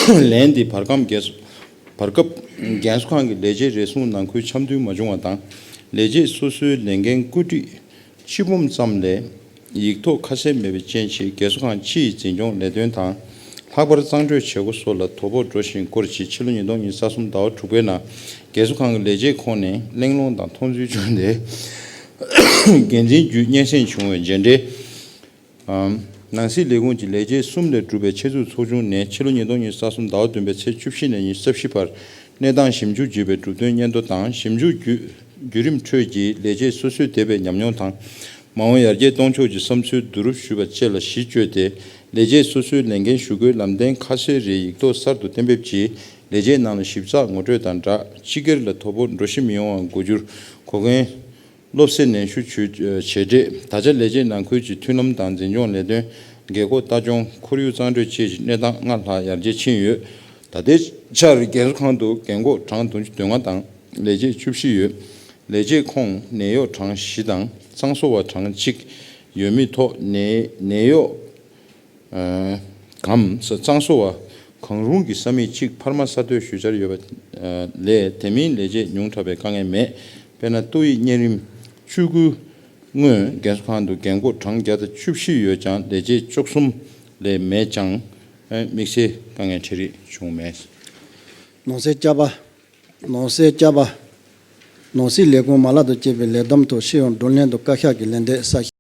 བ། ལན་འདི་བར་སྐབས་རྒན་གསོ་བར་སྐབས་རྒན་གསོ་ཁང་གི་ལས་བྱེད་རེ་ཟུང་ནང་ཁུལ་འཆམ་མཐུན་མ་བྱུང་བ་དང་། ལས་བྱེད་སོ་སོའི་ལས་འགན་བཀོད་སྒྲིག་སྤྱི་སྦོམ་ཙམ་ལས་ཡིག་ཐོག་ཁ་གསལ་མེད་པའི་རྐྱེན་གྱིས་རྒན་གསོ་ཁང་སྤྱི་ཡི་འཛིན་སྐྱོང་ལས་དོན་དང་། ལྷག་པར་གཙང་སྤྲོད་བྱེད་སྒོ་སོགས་ལ་དོ་ཕོག་འགྲོ་བཞིན་སྐོར་གྱི་ཕྱི་ལོ་ཉིས་སྟོང་ཉི་ཤུ་རྩ་གསུམ་ཟླ་བ་དྲུག་པའི་ནང་རྒན་གསོ་ཁང་གི་ལས་བྱེད་ཁོངས་ནས་གླེང་སློང་དང་མཐོང་ཚུལ་བྱུང་སྟེ། འགན་འཛིན་བརྒྱུད་སྙན་སེང་བྱུང་བའི་མཇལ་འཕྲད། ནང་སྲིད་ལས་ཁུངས་ཀྱི་ལས་བྱེད་གསུམ་ལས་གྲུབ་པའི་ཆེད་འཛུགས་ཚོགས་ཆུང་ནས་ཕྱི་ལོ་ཉིས་སྟོང་ཉི་ཤུ་རྩ་གསུམ་ཟླ་བ་བདུན་པའི་ཚེས་བཅུ་བཞི་ནས་ཉི་ཤུ་རྩ་བཞི་བར་གནས་སྟངས་ཞིབ་འཇུག་བགྱིས་པའི་གྲུབ་དོན་སྙན་ཐོ་དང་། ཞིབ་འཇུག་བརྒྱུད་བརྒྱུད་རིམ་ཁྲོད་ཀྱི་ལས་བྱེད་སོ་སོས་འདས་པའི་ཉམས་མྱོང་དང་། མ་འོངས་ཡར་རྒྱས་གཏོང་ཕྱོགས་ཀྱི་བསམ་ཚུལ་བསྡུ་རུབ་ཞུས་པ་བཅས་ལ་གཞི་བཅོལ་ཏེ། ལས་བྱེད་སོ་སོའི་ལས་འགན་ཞུ་སྒོའི་ལམ་སྟོན་ཁ་གསལ་རེ་ཡིག་ཐོག་གསར་དུ་གཏན་འབེབས་ཀྱིས་ལས་བྱེད་ནང་ལ་ཞིབ་ཚགས་ངོ་སྤྲོད་དང་སྦྲགས། སྤྱི་སྒེར་ལ་དོ་ཕོག་འགྲོ་གཞི་མི་ཡོང་བ་དགོས་རྒྱུར་གོ་གོན། སློབ་གསོའི་ནན་ཞུ་བྱས་རྗེས། ད་ཆ་ལས་བྱེད་ནང་ཁུལ་གྱི་མཐུན་ལམ་དང་འཛིན་སྐྱོང་ལས་དོན། རྒས་འཁོགས་ལྟ་སྐྱོང་། ཁོར་ཡུག་གཙང་སྤྲོད་བཅས་ཀྱི་གནས་སྟངས་སྔར་ལྷག་ཡར་རྒྱས་ཕྱིན་ཡོད། ད་ལྟའི་ཆར་རྒན་གསོ་ཁང་དུ་རྒན་འཁོགས་གྲངས་བདུན་ཅུ་དོན་ལྔ་དང་ལས་བྱེད་བཅུ་བཞི་ཡོད། ལས་བྱེད་ཁོངས་ནད་གཡོག་གྲངས་བཞི་དང་གཙང་བཟོ་བ་གྲངས་གཅིག་ཡོད་མིའི་ཐོག་ནད་ནད་གཡོག་གམ་གཙང་བཟོ་བ་གང་རུང་གི་ས་མིག་གཅིག་འཕར་མ་གསར་གཏོད་ཞུ་འཆར་ཡོད་པ་ལས། དེ་མིན་ལས་བྱེད་ཉུང་དྲགས་པའི་དཀའ་ངལ་མེད། དཔེར་ན། ཏོག་དབྱིབས་གཉན་རིམས་བཅུ་དགུ་སྔོན་རྒན་གསོ་ཁང་དུ་རྒན་འཁོགས་གྲངས་བརྒྱ་དང་བཅུ་བཞི་ཡོད་ཀྱང་ལས་བྱེད་བཅུ་གསུམ་ལས་མེད་ཀྱང་། དམིགས་བསལ་དཀའ་ངལ་འཕྲད་རིགས་བྱུང་མེད། ནང་གསེས་བཅའ་པ། ནང་གསེས་བཅའ་པ། ནང་སྲིད་ལས་ཁུངས་མ་ལག་དང་བཅས་པའི་ལས་བསྡོམས་ཐོག་ཕྱི་ཡོང་བགྲོ་གླེང་དུ་བཀའ་ཤག་གིས་ལན་འདེབས་གསལ་བཤད།